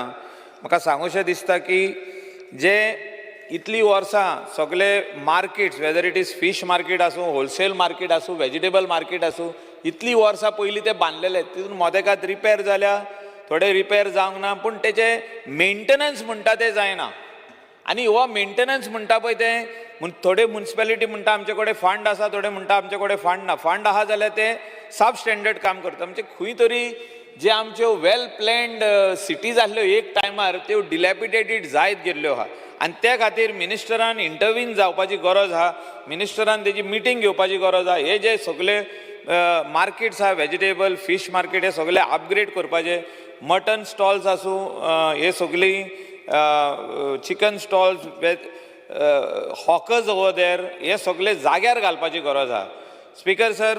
म्हाका सांगूशें दिसता की जे इतलीं वर्सां सगळे markets, whether it is fish market आसूं, होलसेल मार्केट आसूं, वेजिटेबल मार्केट आसूं, इतलीं वर्सां पयलीं ते बांदलेले, तितून मोदेकात रिपेर जाल्या, थोडे रिपेर जावंक ना, पूण तेजे मेंटेनन्स म्हणटा तें जायना. आनी हो मेंटेनन्स म्हणटा पळय तें थोडे मुनिसिपेलिटी म्हणटा आमचे कडेन फंड आसा, थोडे म्हणटा आमचे कडेन फंड ना. फंड आहा जाल्यार ते सब स्टँडर्ड काम करता. म्हणजे खंय तरी जे आमच्यो वेल प्लॅन्ड सिटीज आसल्यो एक टायमार, त्यो डिलॅपिडेटेड जायत गेल्ल्यो आहा आनी त्या खातीर मिनिस्टरान इंटरवीन जावपाची गरज आहा. मिनिस्टरान तेजी मिटींग घेवपाची गरज आहा. हे जे सगळे मार्केट्स आहा, वेजिटेबल, फीश मार्केट, हे सगळे अपग्रेड करपाचे. मटन स्टॉल्स आसूं, हे सगळीं chicken stalls, hawkers over there, हे सगळे जाग्यार घालपाची गरज आहा. स्पिकर सर,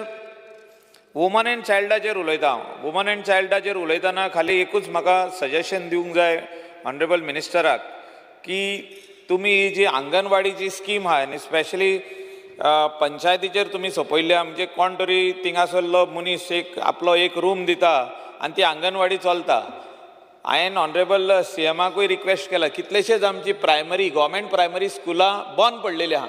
वुमन एंड चायल्डाचेर उलयता हांव. वुमन एंड चायल्डाचेर उलयतना खाली एकूच म्हाका सजेशन दिवंक जाय ऑनरेबल मिनिस्टराक की तुमी ही जी आंगणवाडीची स्कीम आहा आनी स्पेशली पंचायतीचेर तुमी सोंपयल्ल्या, म्हणजे कोण तरी थिंगासरलो मनीस एक आपलो एक रूम दिता आनी ती आंगणवाडी चलता. हांवें ऑनरेबल सीएमाकूय रिक्वेस्ट केला, कितलेशेच आमची प्रायमरी, गोवोरमेंट प्रायमरी स्कुलां बंद पडलेली आहा.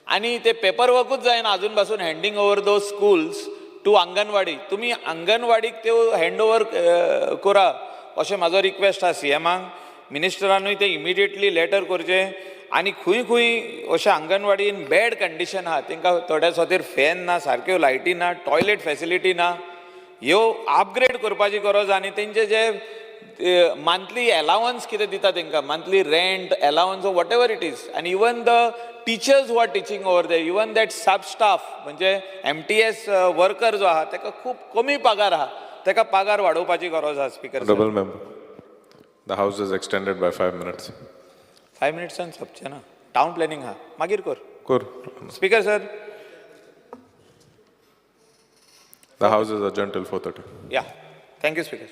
आनी ते पेपर वर्कूच जायना अजून पासून handing over those schools to anganwadi. तुमी अंगणवाडीक त्यो हँड ओवर करा अशें म्हाजो रिक्वेस्ट आसा सी एमाक. मिनिस्टरानूय ते इमिडिएटली लेटर करचें आनी खंय खंय अशें अंगणवाडी इन बॅड कंडिशन आहा, तांकां थोड्या खातीर फॅन ना, सारक्यो लायटी ना, टॉयलेट फॅसिलिटी ना, ह्यो अपग्रेड करपाची गरज. आनी तेंचे जे मंथली एलावन्स कितें दिता तांकां, monthly rent allowance, whatever it is, आनी even the teachers who are teaching over there, even that sub staff म्हणजे एम टी एस वर्कर जो आहा ताका खूब कमी पगार आहा, ताका पगार वाडोवपाची गरज आहा speaker. Honorable member, the House is extended by 5 minutes. Five मिनिट्सान सोंपचें ना, टावन प्लॅनिंग आहा, मागीर कर. कर. Speaker sir. The House is adjourned till 4:30. Yeah, thank you, Speaker.